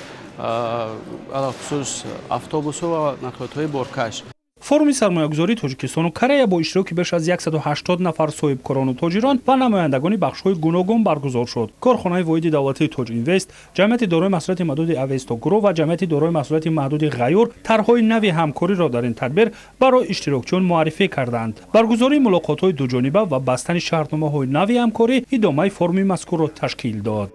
алахусус автобусҳо ва нақлиётҳои боркаш. Форуми сармоягузории Тоҷикистону Корея бо иштироки беш аз 180 нафар соҳибкорону тоҷирон ва намояндагони бахшҳои гуногун баргузор шуд. Корхонаи воҳиди давлатии Тоҷинвест, ҷамъияти дорои маҳсулияти маҳдуди Авесто Гурӯҳ ва ҷамъияти дорои маҳсулияти маҳдуди Ғайюр тарҳҳои нави ҳамкориро дар ин тадбир барои иштирокчиён муаррифӣ карданд. Баргузории мулоқотҳои дуҷониба ва бастани шартномаҳои нави ҳамкорӣ идомаи форуми мазкурро ташкил дод.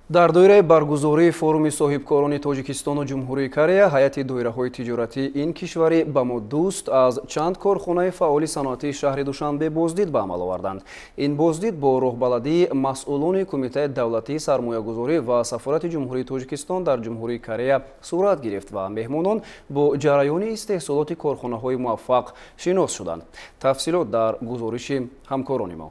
Дар доираи баргузории форуми соҳибкорони Тоҷикистону Ҷумҳурии Корея ҳайати доираҳои тиҷоратии ин кишвари ба мо дӯст аз чанд корхонаи фаъоли саноатии шаҳри Душанбе боздид ба амал оварданд. Ин боздид бо роҳбаладии масъулони Кумитаи давлатии сармоягузорӣ ва Сафорати Ҷумҳурии Тоҷикистон дар Ҷумҳурии Корея сурат гирифт ва меҳмонон бо ҷараёни истеҳсолоти корхонаҳои муваффақ шинос шуданд. Тафсилот дар гузориши ҳамкорони мо.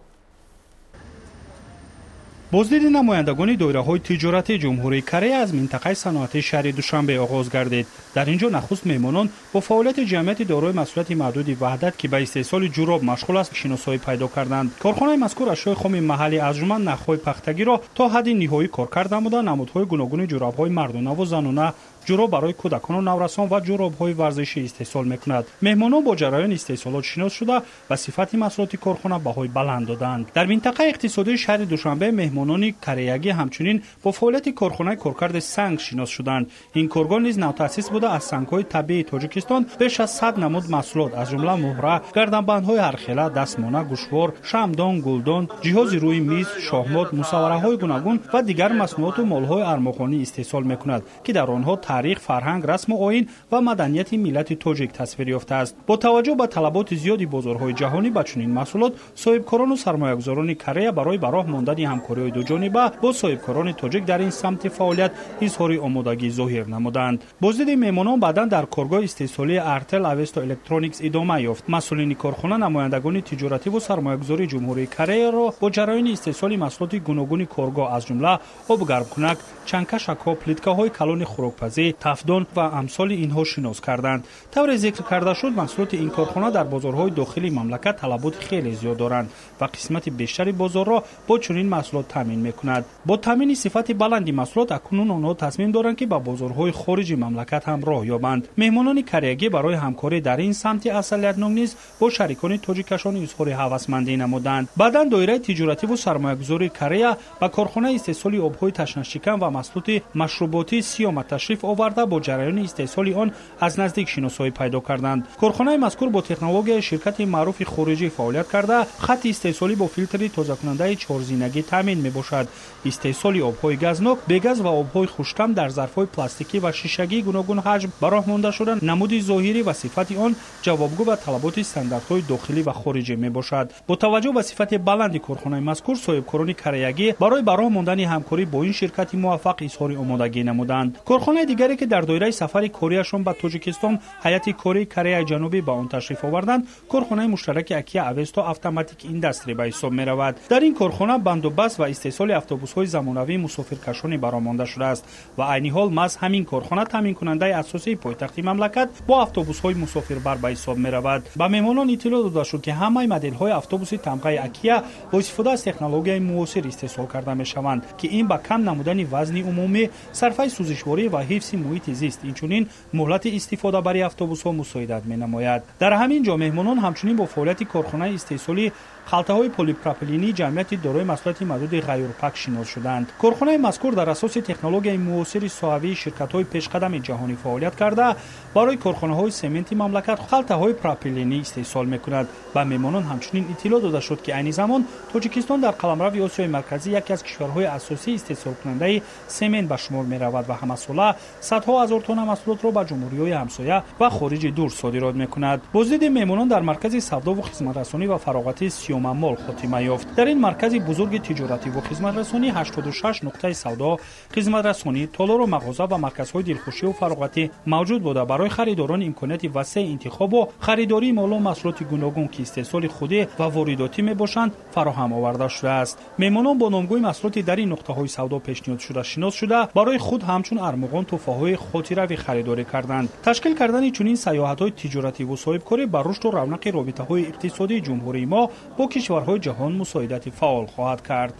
Боздиди намояндагони доираҳои тиҷоратии Ҷумҳурии Корея аз минтақаи саноатии шаҳри Душанбе оғоз гардид. Дар ин ҷо нахуст меҳмонон бо фаъолияти ҷамъияти дорои масъулияти маҳдуди Ваҳдат, ки ба истеҳсоли ҷуроб машғул аст, шиносоӣ пайдо карданд. Корхонаи мазкур ашёи хоми маҳаллӣ, аз ҷумла нахҳои пахтагиро то ҳадди ниҳоӣ коркард намуда, намудҳои гуногуни ҷурабҳои мардонаву занона, ҷуроб барои кӯдакону наврасон ва ҷуробҳои варзишӣ истеҳсол мекунад. Меҳмонон бо ҷараёни истеҳсолот шинос шуда, ба сифати маҳсулоти корхона баҳои баланд доданд. Дар минтақаи иқтисодии шаҳри Душанбе меҳмонони кореягӣ ҳамчунин бо фаъолияти корхонаи коркарди санг шинос шуданд. Ин коргоҳ низ навтаъсис буда, аз сангҳои табиии Тоҷикистон беш аз 100 намуд маҳсулот, аз ҷумла муҳра, гарданбандҳои ҳархела, дастмона, гӯшвор, шамдон, гулдон, ҷиҳози рӯи миз, шоҳмот, мусаввараҳои гуногун ва дигар маснуоту молҳои армуғонӣ истеҳсол мекунад, ки дар онҳо таърих, фарҳанг, расму оин ва маданияти миллати тоҷик тасвир ёфтааст. Бо таваҷҷӯҳ ба талаботи зиёди бозорҳои ҷаҳонӣ ба чунин маҳсулот, соҳибкорону сармоягузорони Корея барои ба роҳ мондани ҳамкориҳои дуҷониба бо соҳибкорони тоҷик дар ин самти фаъолият изҳори омодагӣ зоҳир намуданд. Боздиди меҳмонон баъдан дар коргоҳи истеҳсолии Артел Авесто Электроникс идома ёфт. Масъулини корхона намояндагони тиҷоративу сармоягузории Ҷумҳурии Кореяро бо ҷараёни истеҳсоли маҳсулоти гуногуни коргоҳ, аз ҷумла обгармкунак, чангкашакҳо, плиткаҳои калони хӯрокпазӣ, тафдон ва амсоли инҳо шинос карданд. Тавре зикр карда шуд, маҳсулоти ин корхона дар бозорҳои дохилии мамлакат талаботи хеле зиёд доранд ва қисмати бештари бозорро бо чунин маҳсулот таъмин мекунад. Бо таъмини сифати баланди маҳсулот акнун онҳо тасмим доранд, ки ба бозорҳои хориҷи мамлакат ҳам роҳ ёбанд. Меҳмонони кореягӣ барои ҳамкорӣ дар ин самти афзалиятнок низ бо шарикони тоҷикашон изҳори ҳавасмандӣ намуданд. Баъдан доираи тиҷоративу сармоягузории Корея ба корхонаи истеҳсоли обҳои ташнашикан ва маҳсулоти машруботии Сиёма ташриф оварда, бо ҷараёни истеҳсоли он аз наздик шиносоӣ пайдо карданд. Корхонаи мазкур бо технологияи ширкати маъруфи хориҷӣ фаъолият карда, хатти истеҳсолӣ бо филтри тозакунандаи чорзинагӣ таъмин мебошад. Истеҳсоли обҳои газнок, бегаз ва обҳои хуштам дар зарфҳои пластикӣ ва шишагии гуногун ҳаҷм ба роҳ монда шуда, намуди зоҳирӣ ва сифати он ҷавобгӯ ба талаботи стандартҳои дохилӣ ва хориҷӣ мебошад. Бо таваҷҷӯҳ ба сифати баланди корхонаи мазкур, соҳибкорони кореягӣ барои ба роҳ мондани ҳамкорӣ бо ин ширкати муваффақ изҳори омодагӣ намуданд. Корхонаи дигаре, ки дар доираи сафари корияшон ба Тоҷикистон ҳайати кории Кореяи Ҷанубӣ ба он ташриф оварданд, корхонаи муштараки Акия Авесто Автоматик Индастри ба ҳисоб меравад. Дар ин корхона бандубаст ва истеҳсоли автобусҳои замонавии мусофиркашонӣ ба роҳ монда шудааст ва айни ҳол маҳз ҳамин корхона таъминкунандаи асосии пойтахти мамлакат бо автобусҳои мусофирбар ба ҳисоб меравад. Ба меҳмонон иттилоъ дода шуд, ки ҳамаи моделҳои автобуси тамғаи Акия бо истифода аз технологияи муосир истеҳсол карда мешаванд, ки ин ба кам намудани вазни умумӣ, сарфаи сӯзишворӣ ва ҳифзи муҳити зист, инчунин муҳлати истифодабарии автобусҳо мусоидат менамояд. Дар ҳамин ҷо меҳмонон ҳамчунин бо фаъолияти корхонаи истеҳсолии халтаҳои полипропилении ҷамъияти дорои масъулияти маҳдуди Ғайюрпак шинос шуданд. Корхонаи мазкур дар асоси технологияи муосири соҳавии ширкатҳои пешқадами ҷаҳонӣ фаъолият карда, барои корхонаҳои сементи мамлакат халтаҳои пропиленӣ истеҳсол мекунад. Ба меҳмонон ҳамчунин иттилоъ дода шуд, ки айни замон Тоҷикистон дар қаламрави Осиёи Марказӣ яке аз кишварҳои асосии истеҳсолкунандаи семент ба шумор меравад ва ҳамасола садҳо ҳазор тонна маҳсулотро ба ҷумҳуриҳои ҳамсоя ва хориҷи дур содирот мекунад. Боздиди меҳмонон дар маркази савдову хизматрасонӣ ва фароғатии Сиёма Мол хотима ёфт. Дар ин маркази бузурги тиҷоративу хизматрасонӣ 86 нуқтаи савдо, хизматрасонӣ, толору мағоза ва марказҳои дилхушиву фароғатӣ мавҷуд буда, барои харидорон имконияти васеи интихобу харидории молу маҳсулоти гуногун, ки истеҳсоли худӣ ва воридотӣ мебошанд, фароҳам оварда шудааст. Меҳмонон бо номгӯи маҳсулоти дар ин нуқтаҳои савдо пешниҳод шуда шинос шуда, барои худ ҳамчун армуғон тӯҳфаҳои хотиравӣ харидорӣ карданд. Ташкил кардани чунин сайёҳатҳои тиҷоративу соҳибкорӣ ба рушду равнақи робитаҳои иқтисодии ҷумҳурии мо бо кишварҳои ҷаҳон мусоидати фаъол хоҳад кард.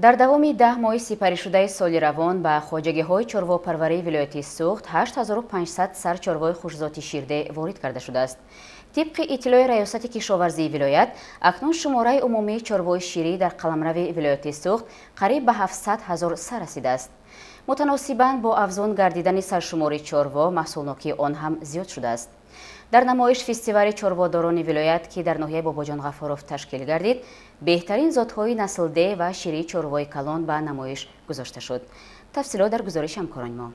Дар давоми 10 моҳи сипаришудаи соли равон ба хоҷагиҳои чорвопарварии вилояти Суғд 8500 сар чорвои хушзоти ширде ворид карда шудааст. Тибқи иттилои раёсати кишоварзии вилоят, акнун шумораи умумии чорвои ширӣ дар қаламрави вилояти Суғд қариб ба 700 ҳазор сар расидааст. Мутаносибан бо афзун гардидани саршумори чорво, маҳсулнокии он ҳам зиёд шудааст. Дар намоиш фестивали чорводорони вилоят, ки дар ноҳияи Бобоҷон Ғафуров ташкил гардид, беҳтарин зотҳои наслде ва ширии чорвои калон ба намоиш гузошта шуд. Тафсилот дар гузориши ҳамкорони мо.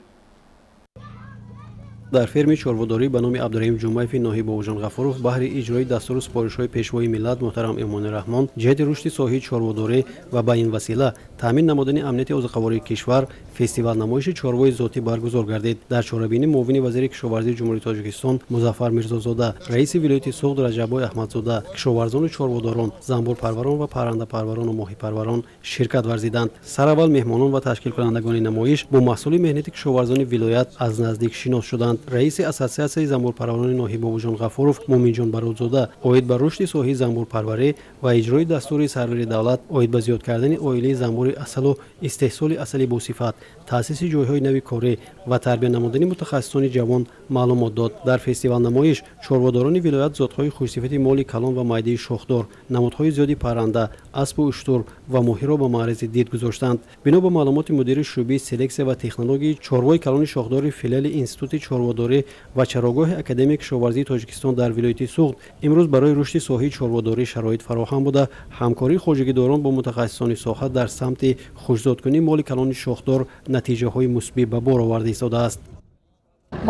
Дар ферми чорводорӣ ба номи Абдураҳим Ҷумаеви ноҳияи Бобоҷон Ғафуров баҳри иҷрои дастуру супоришҳои Пешвои миллат муҳтарам Эмомалӣ Раҳмон ҷиҳати рушди соҳаи чорводорӣ ва ба ин васила таъмин намудани амнияти озуқавории кишвар фестивал намоиши чорвои зотӣ баргузор гардид. Дар чорабинӣ муовини вазири кишоварзии Ҷумҳурии Тоҷикистон Музаффар Мирзозода, раиси вилояти Суғд Раҷаббой Аҳмадзода, кишоварзону чорводорон, занбурпарварон ва паррандапарварону моҳипарварон ширкат варзиданд. Сараввал меҳмонон ва ташкилкунандагони намоиш бо маҳсули меҳнати кишоварзони вилоят аз наздик шинос шуданд. Раиси ассотсиатсияи занбурпарварони ноҳияи Бобоҷон Ғафуров Муминҷон Бародзода оид ба рушди соҳаи занбурпарварӣ ва иҷрои дастури сарвари давлат оид ба зиёд кардани оилаи занбури асалу истеҳсоли асали босифат, таъсиси ҷойҳои нави корӣ ва тарбия намудани мутахассисони ҷавон маълумот дод. Дар фестивал намоиш чорводорони вилоят зотҳои хушсифати моли калон ва майдаи шохдор, намудҳои зиёди парранда, аспу уштур ва моҳиро ба маърази дид гузоштанд. Бино ба маълумоти мудири шӯъбаи селексия ва технологияи чорвои калони шохдори филиали Институти чорводорӣ ва чарогоҳи Академияи кишоварзии Тоҷикистон дар вилояти Суғд имрӯз барои рушди соҳаи чорводорӣ шароит фароҳам буда, ҳамкории хоҷагидорон бо мутахассисони соҳа дар самти хушзодкунии моли калони шохдор натиҷаҳои мусбӣ ба бор оварда истодааст.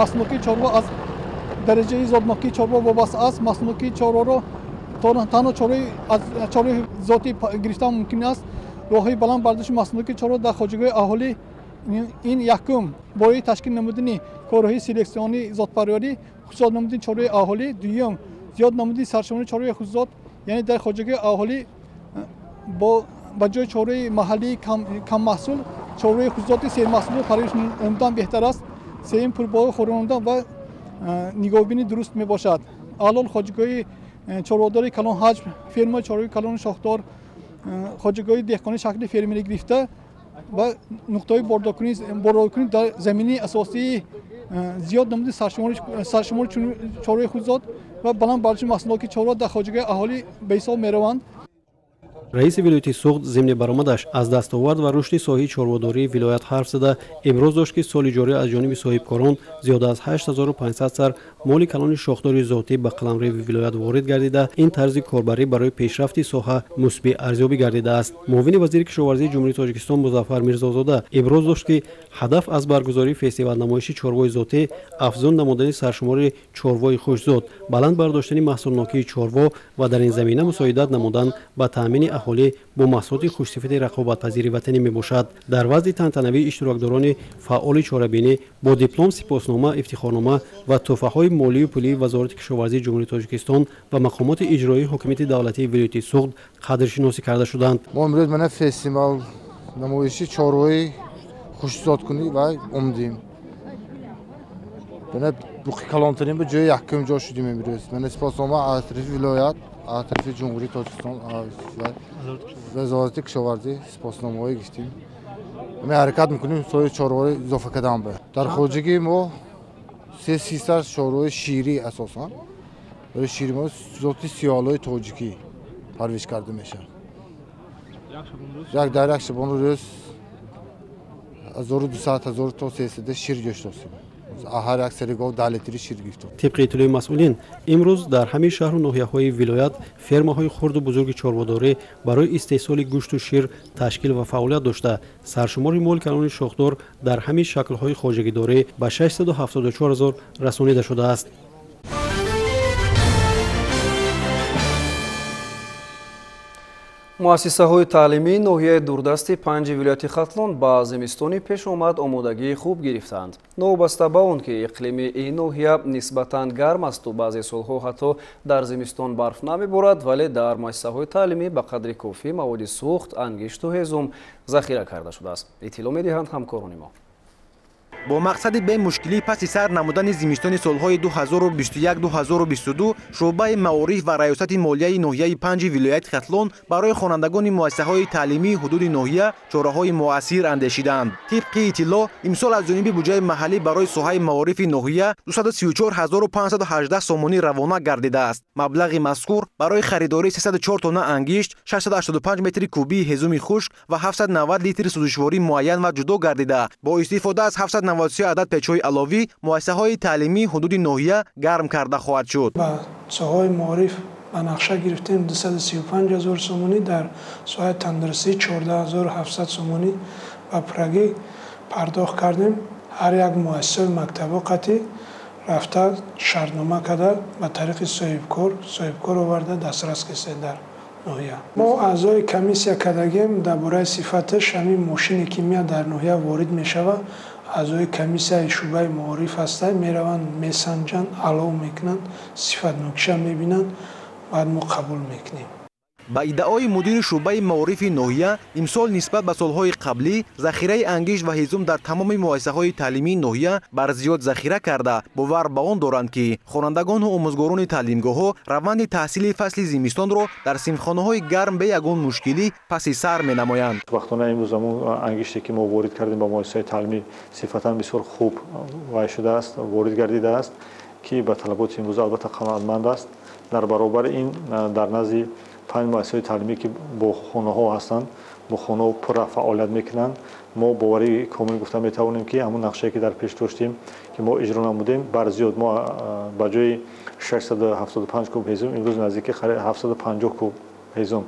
Маҳсулнокии чорво аз дараҷаи зоднокии чорво вобаста аст. Маҳсулнокии чорворо танҳо аз чорвои зотӣ гирифтан мумкин аст. Роҳҳои баланд бардошти маҳсулнокии чорво дар хоҷагиҳои аҳолӣ ин якум бои ташкил намудани корҳои селексионии зотпарварӣ, хушзод намудани чорвои аҳолӣ, дуюм зиёд намудани саршумори чорвои хушзод, яъне дар хоҷагиҳои аҳолӣ ба ҷои чорвои маҳаллии каммаҳсул чорвои хушзоти сермаҳсулро парвариш намудан беҳтар аст. Сеюм пурбоғи хӯрондан ва нигоҳубини дуруст мебошад. Алол хоҷагиҳои чорводори калон ҳаҷм, фермаи чорвои калони шохдор, хоҷагиҳои деҳқонии шакли фермерӣ гирифта ва нуқтаҳои бордоркунӣ дар заминаи асосии зиёд намуди саршумори чорвои худзод ва баланд бардошти маҳсулнокии чорво дар хоҷагиҳои аҳолӣ ба ҳисоб мераванд. Раиси вилояти Суғд зимни баромадаш аз дастовард ва рушди соҳаи чорводории вилоят ҳарф зада, иброз дошт, ки соли ҷорӣ аз ҷониби соҳибкорон зиёда аз 8500 сар моли калони шохдори зотӣ ба қаламрави вилоят ворид гардида, ин тарзи корбарӣ барои пешрафти соҳа мусбӣ арзёбӣ гардидааст. Муовини вазири кишоварзии Ҷумҳурии Тоҷикистон Музаффар Мирзозода иброз дошт, ки ҳадаф аз баргузории фестивал намоиши чорвои зотӣ афзун намудани саршумори чорвои хушзод, баланд бардоштани маҳсулнокии чорво ва дар ин замина мусоидат намудан ба таъмини аҳолӣ бо маҳсулоти хушсифати рақобатпазири ватанӣ мебошад. Дар вазъи тантанавии иштирокдорони фаъоли чорабинӣ бо диплом, сипоснома, ифтихорнома ва тӯҳфаҳои молию пулии Вазорати кишоварзии Ҷумҳурии Тоҷикистон ва мақомоти иҷроии ҳокимияти давлатии вилояти Суғд қадршиносӣ карда шуданд. Мо имрӯз мана фестивал намоиши чорвои хушзодкунӣ ва омдем. Мана буқи калонтарин бу ҷои якум ҷо шудем имрӯз. Мана сипоснома аз тарафи вилоят, аз тарафи Ҷумҳурии Тоҷикистон ва Вазорати кишоварзӣ сипосномаҳое гирифтем. Мо ҳаракат мекунем соҳаи чорворо изофа кардан ба. Дар хоҷагии мо 30 сар чорвои ширӣ асосан. Барои шири мо зоти сиёлои тоҷикӣ парвариш карда мешавад. Як дар як шабонрӯз 1200 1300 шир гӯшт достем. Ҳар як сари гов 10 литри шир гирифтем. Тибқи иттилои масъулин, имрӯз дар ҳамин шаҳру ноҳияҳои вилоят фермаҳои хурду бузурги чорводорӣ барои истеҳсоли гӯшту шир ташкил ва фаъолият дошта, саршумори моли калони шохдор дар ҳамин шаклҳои хоҷагидорӣ ба 674 ҳазор расонида шудааст. Муассисаҳои таълимии ноҳияи дурдасти панҷи вилояти Хатлон ба зимистони пешомад омодагии хуб гирифтаанд. Новобаста ба он ки иқлими ин ноҳия нисбатан гарм асту баъзе солҳо ҳатто дар зимистон барф намеборад, вале дар муассисаҳои таълимӣ ба қадри кофӣ маводи сӯхт, ангишту ҳезум захира карда шудааст. Иттилоъ медиҳанд ҳамкорони мо. Бо мақсади бемушкилӣ паси сар намудани зимистони солҳои 2021-2022 шӯъбаи маориф ва раёсати молияи ноҳияи панҷи вилояти Хатлон барои хонандагони муассисаҳои таълимии ҳудуди ноҳия чораҳои муассир андешиданд. Тибқи иттилоъ, имсол аз ҷониби буҷаи маҳаллӣ барои соҳаи маорифи ноҳия 234 518 сомонӣ равона гардидааст. Маблағи мазкур барои харидории 304 тонна ангишт, 685 метри кубии ҳезуми хушк ва 790 литри сӯзишворӣ муайян ва ҷудо гардида, бо истифода аз 793 адад печҳои аловӣ муассисаҳои таълимии ҳудуди ноҳия гарм карда хоҳад шуд. Ба соҳаи маориф ба нақша гирифтем 235 ҳазор сомонӣ, дар соҳаи тандурустӣ 14 700 сомонӣ ба пуррагӣ пардохт кардем. Ҳар як муассисаи мактабҳо қатъӣ рафта, шартнома карда, ба тариқи соҳибкор оварда дастрас кистем. Дар ноҳия мо аъзои комиссия кардагем дар бораи сифаташ. Ҳамин мошине ки меяд, дар ноҳия ворид мешавад, аъзои комиссияи шӯъбаи маориф ҳастанд, мераванд, месанҷанд, алов мекунанд, сифатнокиша мебинанд, баъд мо қабул мекунем. Ба иддаои мудири шӯъбаи маорифи ноҳия, имсол нисбат ба солҳои қаблӣ захираи ангишт ва ҳезум дар тамоми муассисаҳои таълимии ноҳия барзиёд захира карда, бовар ба он доранд, ки хонандагону омӯзгорони таълимгоҳҳо раванди таҳсили фасли зимистонро дар синфхонаҳои гарм бе ягон мушкилӣ паси сар менамоянд. Хушбахтона, имрӯз ҳамон ангиште, ки мо ворид кардем ба муассисаи таълимӣ, сифатан бисёр хуб вай шудааст, ворид гардидааст, ки ба талаботи имрӯза албатта қаноатманд аст. Дар баробари ин, дар назди панҷ муассисаҳои таълимӣ, ки бо хонаҳо ҳастанд, бо хонаҳо пурра фаъолият мекунанд, мо боварии комил гуфта метавонем, ки ҳамон нақшае, ки дар пеш доштем, ки мо иҷро намудем, барзиёд мо ба ҷои 675 куб ҳезум имрӯз наздики 750 куб ҳезум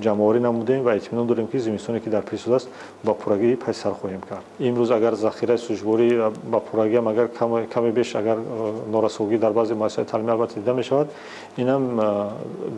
ҷамъоварӣ намудем ва итминон дорем, ки зимистоне, ки дар пеш шудааст, ба пуррагӣ паси сар хоҳем кард. Имрӯз агар захираи сӯзишворӣ ба пуррагиам агар каме беш агар норасогӣ дар баъзе муассисаҳои таълимӣ албатта дида мешавад, инам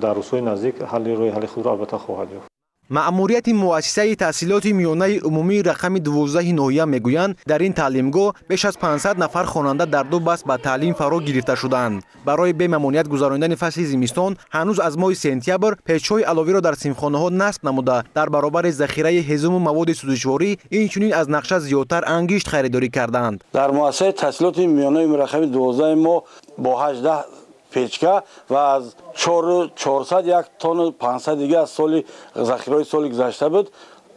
дар рӯзҳои наздик ҳалли роҳи ҳалли худро албатта хоҳад ёфт. Маъмурияти муассисаи таҳсилоти миёнаи умумии рақами 12 ноҳия мегӯянд, дар ин таълимгоҳ беш аз 500 нафар хонанда дар ду баст ба таълим фаро гирифта шудаанд. Барои бемамоният гузаронидани фасли зимистон ҳанӯз аз моҳи сентябр печҳои аловиро дар синфхонаҳо насб намуда, дар баробари захираи ҳезуму маводи сӯзишворӣ инчунин аз нақша зиёдтар ангишт харидорӣ кардаанд. Дар муассисаи таҳсилоти миёнаи рақами 12 мо бо 18 печка ва аз 4 400 тонну 500 дига аз соли захираҳои соли гузашта буд,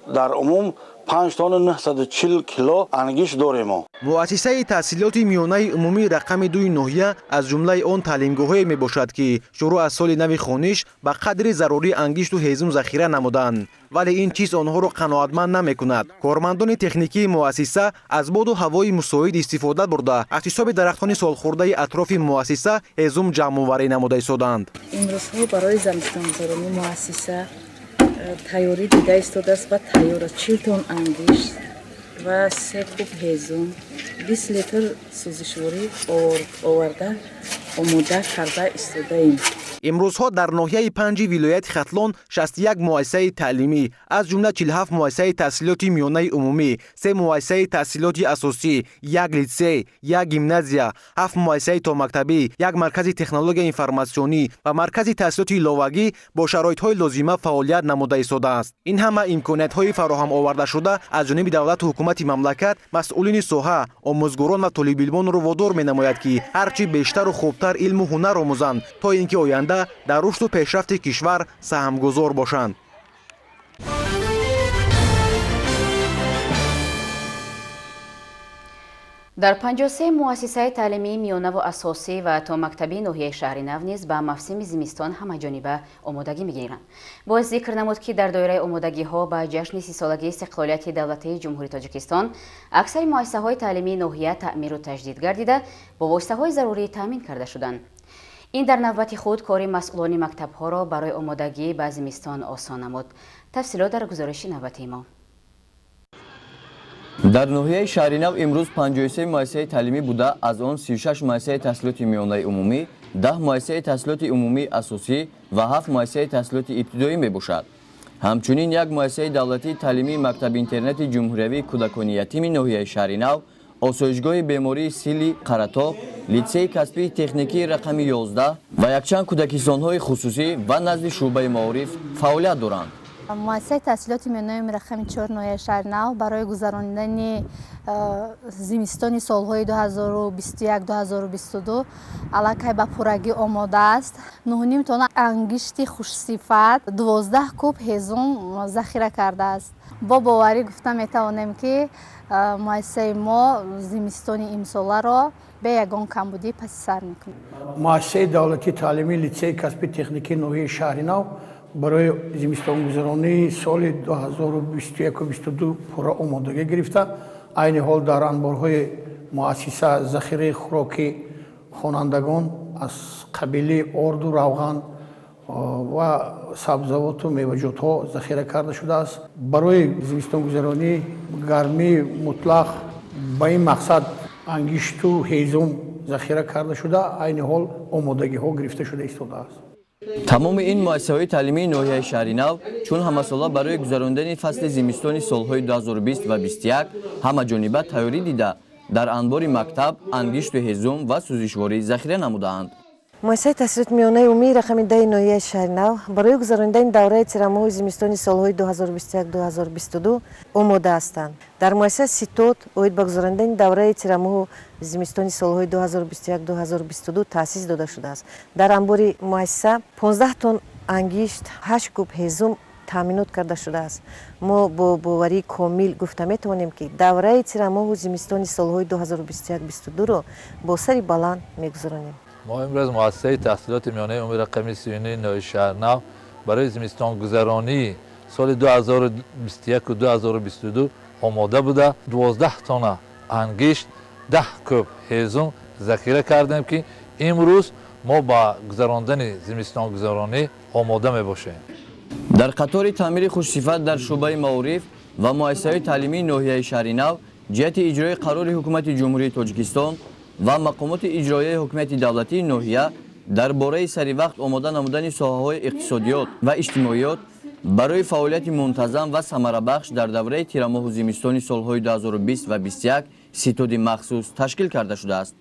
дар умум 5 тонну 940 кило ангишт дорем мо. Муассисаи таҳсилоти миёнаи умумии рақами 2 ноҳия аз ҷумлаи он таълимгоҳҳое мебошад, ки шурӯъ аз соли нави хониш ба қадри зарурӣ ангишту ҳезум захира намуданд, вале ин чиз онҳоро қаноатманд намекунад. Кормандони техникии муассиса аз боду ҳавои мусоид истифода бурда, аз ҳисоби дарахтони солхӯрдаи атрофи муассиса ҳезум ҷамъоварӣ намуда истоданд. Имрӯзҳо барои замистонгузаронӣ муассиса тайёрӣ дида истодааст ва тайёр аст. 40 тонн ангишт ва 3 куб ҳезум, 20 литр сӯзишворӣ оварда, омода карда истодаем. Имрӯзҳо дар ноҳияи панҷи вилояти Хатлон 61 муассисаи таълимӣ, аз ҷумла 47 муассисаи таҳсилоти миёнаи умумӣ, се муассисаи таҳсилоти асосӣ, як литсей, як гимназия, ҳафт муассисаи томактабӣ, як маркази технологияи информатсионӣ ва маркази таҳсилоти иловагӣ бо шароитҳои лозима фаъолият намуда истодааст. Ин ҳама имкониятҳои фароҳам овардашуда аз ҷониби давлату ҳукумати мамлакат масъулини соҳа, омӯзгорон ва толибилмонро водор менамояд, ки ҳар чӣ бештару хубтар илму ҳунар омӯзанд, то ин ки оянда дар рушду пешрафти кишвар саҳмгузор бошанд. Дар 53 муассисаи таълимии миёнаву асосӣ ва томактабии ноҳияи Шаҳри Нав низ ба мавсими зимистон ҳамаҷониба омодагӣ мегиранд. Бояд зикр намуд, ки дар доираи омодагиҳо ба ҷашни 30-солагии истиқлолияти давлатии Ҷумҳурии Тоҷикистон аксари муассисаҳои таълимии ноҳия таъмиру таҷдид гардида, бо воситаҳои зарурӣ таъмин карда шуданд. Ин дар навбати худ кори масъулони мактабҳоро барои омодагӣ ба зимистон осон намуд. Тафсилот дар гузориши навбатии мо. Дар ноҳияи Шаҳринав имрӯз 53 муассисаи таълимӣ буда, аз он 36 муассисаи таҳсилоти миёнаи умумӣ, 10 муассисаи таҳсилоти умумии асосӣ ва 7 муассисаи таҳсилоти ибтидоӣ мебошад. Ҳамчунин як муассисаи давлатии таълимии мактаби-интернати ҷумҳуриявии кӯдакони ятими ноҳияи Шаҳринав, осоишгоҳи бемории сили Қаратоғ, литсеи касбии техникии рақами 11 ва якчанд кӯдакистонҳои хусусӣ ва назди шӯъбаи маориф фаъолият доранд. Муассисаи таҳсилоти миёнаи рақами 4 ноҳияи шаҳри нав барои гузаронидани зимистони солҳои 2021-2022 аллакай ба пуррагӣ омода аст. 9,5 тонна ангишти хушсифат, 12 куб ҳезум захира кардааст. Бо боварӣ гуфта метавонем, ки муассисаи мо зимистони имсоларо бе ягон камбудӣ паси сар мекунад. Муассисаи давлатии таълимии литсеи касби техникии ноҳияи шаҳри нав барои зимистонгузаронии соли 2021-22 пурра омодагӣ гирифта. Айни ҳол дар анборҳои муассиса захираи хӯроки хонандагон аз қабили орду, равған ва сабзавоту меваҷотҳо захира карда шудааст. Барои зимистонгузаронӣ гармии мутлақ ба ин мақсад ангишту ҳезум захира карда шуда, айни ҳол омодагиҳо гирифта шуда истодааст. Тамоми ин муассисаҳои таълимии ноҳияи шаҳри нав чун ҳамасола барои гузарондани фасли зимистони солҳои 2020 ва 21 ҳамаҷониба тайёрӣ дида, дар анбори мактаб ангишту ҳезум ва сӯзишворӣ захира намудаанд. Муассисаи таҳсилоти миёнаи умумии рақами 10 ноҳияи шаҳри нав барои гузаронидани давраи тирамоҳу зимистони солҳои 2021-2022 омода ҳастанд. Дар муассиса ситод оид ба гузаронидани давраи тирамоҳу зимистони солҳои 2021-2022 таъсис дода шудааст. Дар анбори муассиса 15 тонн ангишт, 8 куб ҳезум таъминот карда шудааст. Мо бо боварии комил гуфта метавонем, ки давраи тирамоҳу зимистони солҳои 2021-22-ро бо сари баланд мегузаронем. Мо имрӯз муассисаи таҳсилоти миёнаи умумии рақами 39 ноҳияи шаҳри нав барои зимистонгузаронии соли 2021-2022 омода буда, 12 тонна ангишт, 10 куб ҳезум захира кардем, ки имрӯз мо ба гузарондани зимистонгузаронӣ омода мебошем. Дар қатори таъмири хушсифат дар шӯъбаи маориф ва муассисаҳои таълимии ноҳияи шаҳри нав ҷиҳати иҷрои қарори ҳукумати Ҷумҳурии Тоҷикистон ва мақомоти иҷроияи ҳукумати давлатии ноҳия дар бораи саривақт омода намудани соҳаҳои иқтисодиёт ва иҷтимоиёт барои фаъолияти мунтазам ва самарабахш дар давраи тирамоҳу зимистони солҳои 2020 ва 21 ситоди махсус ташкил карда шудааст.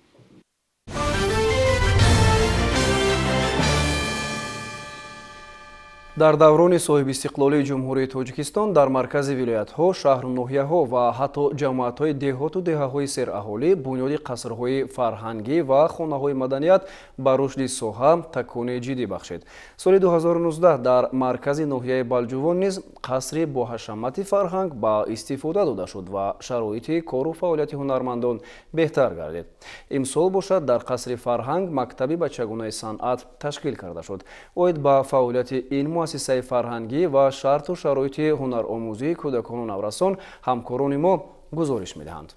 Дар даврони соҳибистиқлолии Ҷумҳурии Тоҷикистон дар маркази вилоятҳо, шаҳру ноҳияҳо ва ҳатто ҷамоатҳои деҳоту деҳаҳои сераҳолӣ бунёди қасрҳои фарҳангӣ ва хонаҳои маданият ба рушди соҳа такони ҷиддӣ бахшид. Соли 2019 дар маркази ноҳияи Балҷувон низ қасри боҳашамати фарҳанг ба истифода дода шуд ва шароити кору фаъолияти ҳунармандон беҳтар гардид. Имсол бошад дар қасри фарҳанг мактаби бачагонаи санъат ташкил карда шуд. Оид ба фаъолияти ин муассисаи фарҳангӣ ва шарту шароити ҳунаромӯзии кӯдакону наврасон ҳамкорони мо гузориш медиҳанд.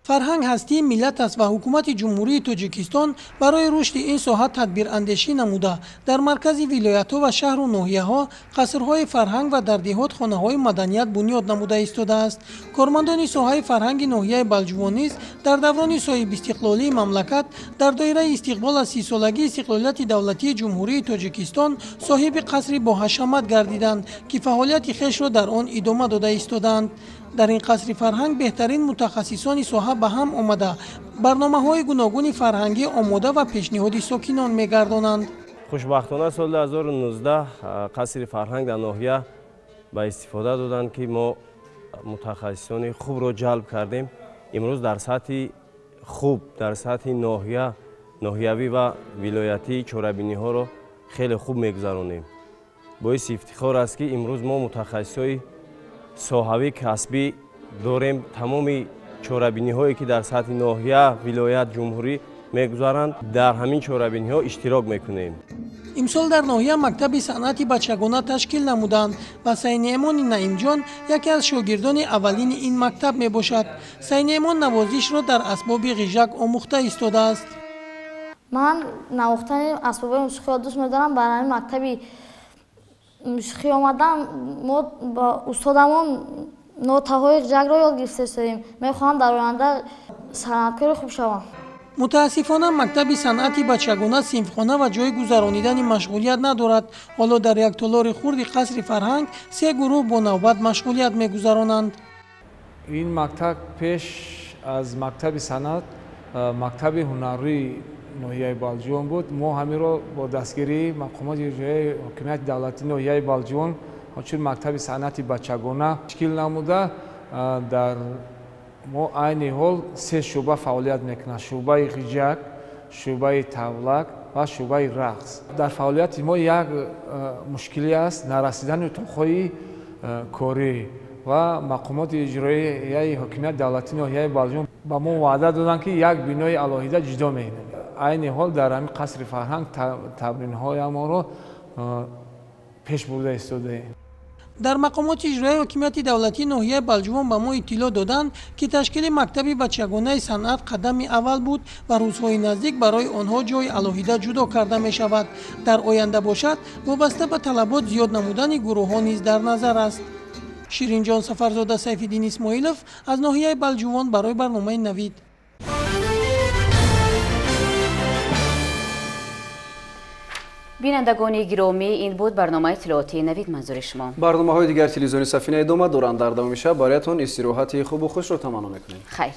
Фарҳанг ҳастии миллат аст ва ҳукумати Ҷумҳурии Тоҷикистон барои рушди ин соҳа тадбирандешӣ намуда, дар маркази вилоятҳо ва шаҳру ноҳияҳо қасрҳои фарҳанг ва дар деҳот хонаҳои маданият бунёд намуда истодааст. Кормандони соҳаи фарҳанги ноҳияи Балҷувон низ дар даврони соҳибистиқлолии мамлакат дар доираи истиқбол аз 30-солагии истиқлолияти давлатии Ҷумҳурии Тоҷикистон соҳиби қасри боҳашамат гардиданд, ки фаъолияти хешро дар он идома дода истодаанд. Дар ин қасри фарҳанг беҳтарин мутахассисони соҳа ба ҳам омада, барномаҳои гуногуни фарҳангӣ омода ва пешниҳоди сокинон мегардонанд. Хушбахтона соли 2019 қасри фарҳанг дар ноҳия ба истифода доданд, ки мо мутахассисони хубро ҷалб кардем. Имрӯз дар сатҳи хуб, дар сатҳи ноҳия, ноҳиявӣ ва вилоятӣ чорабиниҳоро хеле хуб мегузаронем. Боиси ифтихор аст, ки имрӯз мо мутахассисои соҳавӣ касбӣ дорем. Тамоми чорабиниҳое ки дар сатҳи ноҳия, вилоят, ҷумҳурӣ мегузаранд, дар ҳамин чорабиниҳо иштирок мекунем. Имсол дар ноҳия мактаби санъати бачагона ташкил намуданд ва Сайнеъмони Наимҷон яке аз шогирдони аввалини ин мактаб мебошад. Сайнеъмон навозишро дар асбоби ғижак омӯхта истодааст. Ман навохтани асбобҳои мусиқиро дӯст медорам. Ба ҳамин мактаби мусиқӣ омадам, мо ба устодамон нотаҳои ғижакро ёд гирифта истодем. Мехоҳам дар оянда санъаткори хуб шавам. Мутаассифона мактаби санъати бачагона синфхона ва ҷои гузаронидани машғулият надорад. Ҳоло дар як толори хурди қасри фарҳанг се гурӯҳ бо навбат машғулият мегузаронанд. Ин мактаб пеш аз мактаби санъат мактаби ҳунарии ноҳияи Балҷувон буд. Мо ҳаминро бо дастгирии мақомоти иҷроияи ҳокимияти давлатии ноҳияи Балҷувон ҳамчун мактаби санъати бачагона ташкил намуда, дар мо айни ҳол 3 шӯъба фаъолият мекунад: шӯъбаи ғиҷак, шӯъбаи тавлак ва шӯъбаи рақс. Дар фаъолияти мо як мушкилӣ аст: нарасидани утоқҳои корӣ ва мақомоти иҷроияи ҳокимияти давлатии ноҳияи Балҷувон ба мо ваъда доданд, ки як бинои алоҳида ҷудо мекунем. Айни ҳол дар ҳамин қасри фарҳанг тамринҳоямонро пеш бурда истодаем. Дар мақомоти иҷроияи ҳокимияти давлатии ноҳияи Балҷувон ба мо иттилоъ доданд, ки ташкили мактаби бачагонаи санъат қадами аввал буд ва рӯзҳои наздик барои онҳо ҷои алоҳида ҷудо карда мешавад. Дар оянда бошад, вобаста ба талабот зиёд намудани гурӯҳҳо низ дар назар аст. Ширинҷон Сафарзода, Сайфиддин Исмоилов аз ноҳияи Балҷувон барои барномаи Навид. Бинандагони гиромӣ, ин буд барномаи иттилоотии Навид манзури шумо. Барномаҳои дигар телевизиони Сафина идома доранд. Дар давоми шаб бароятон истироҳати хубу хушро таманно мекунем. Хайр.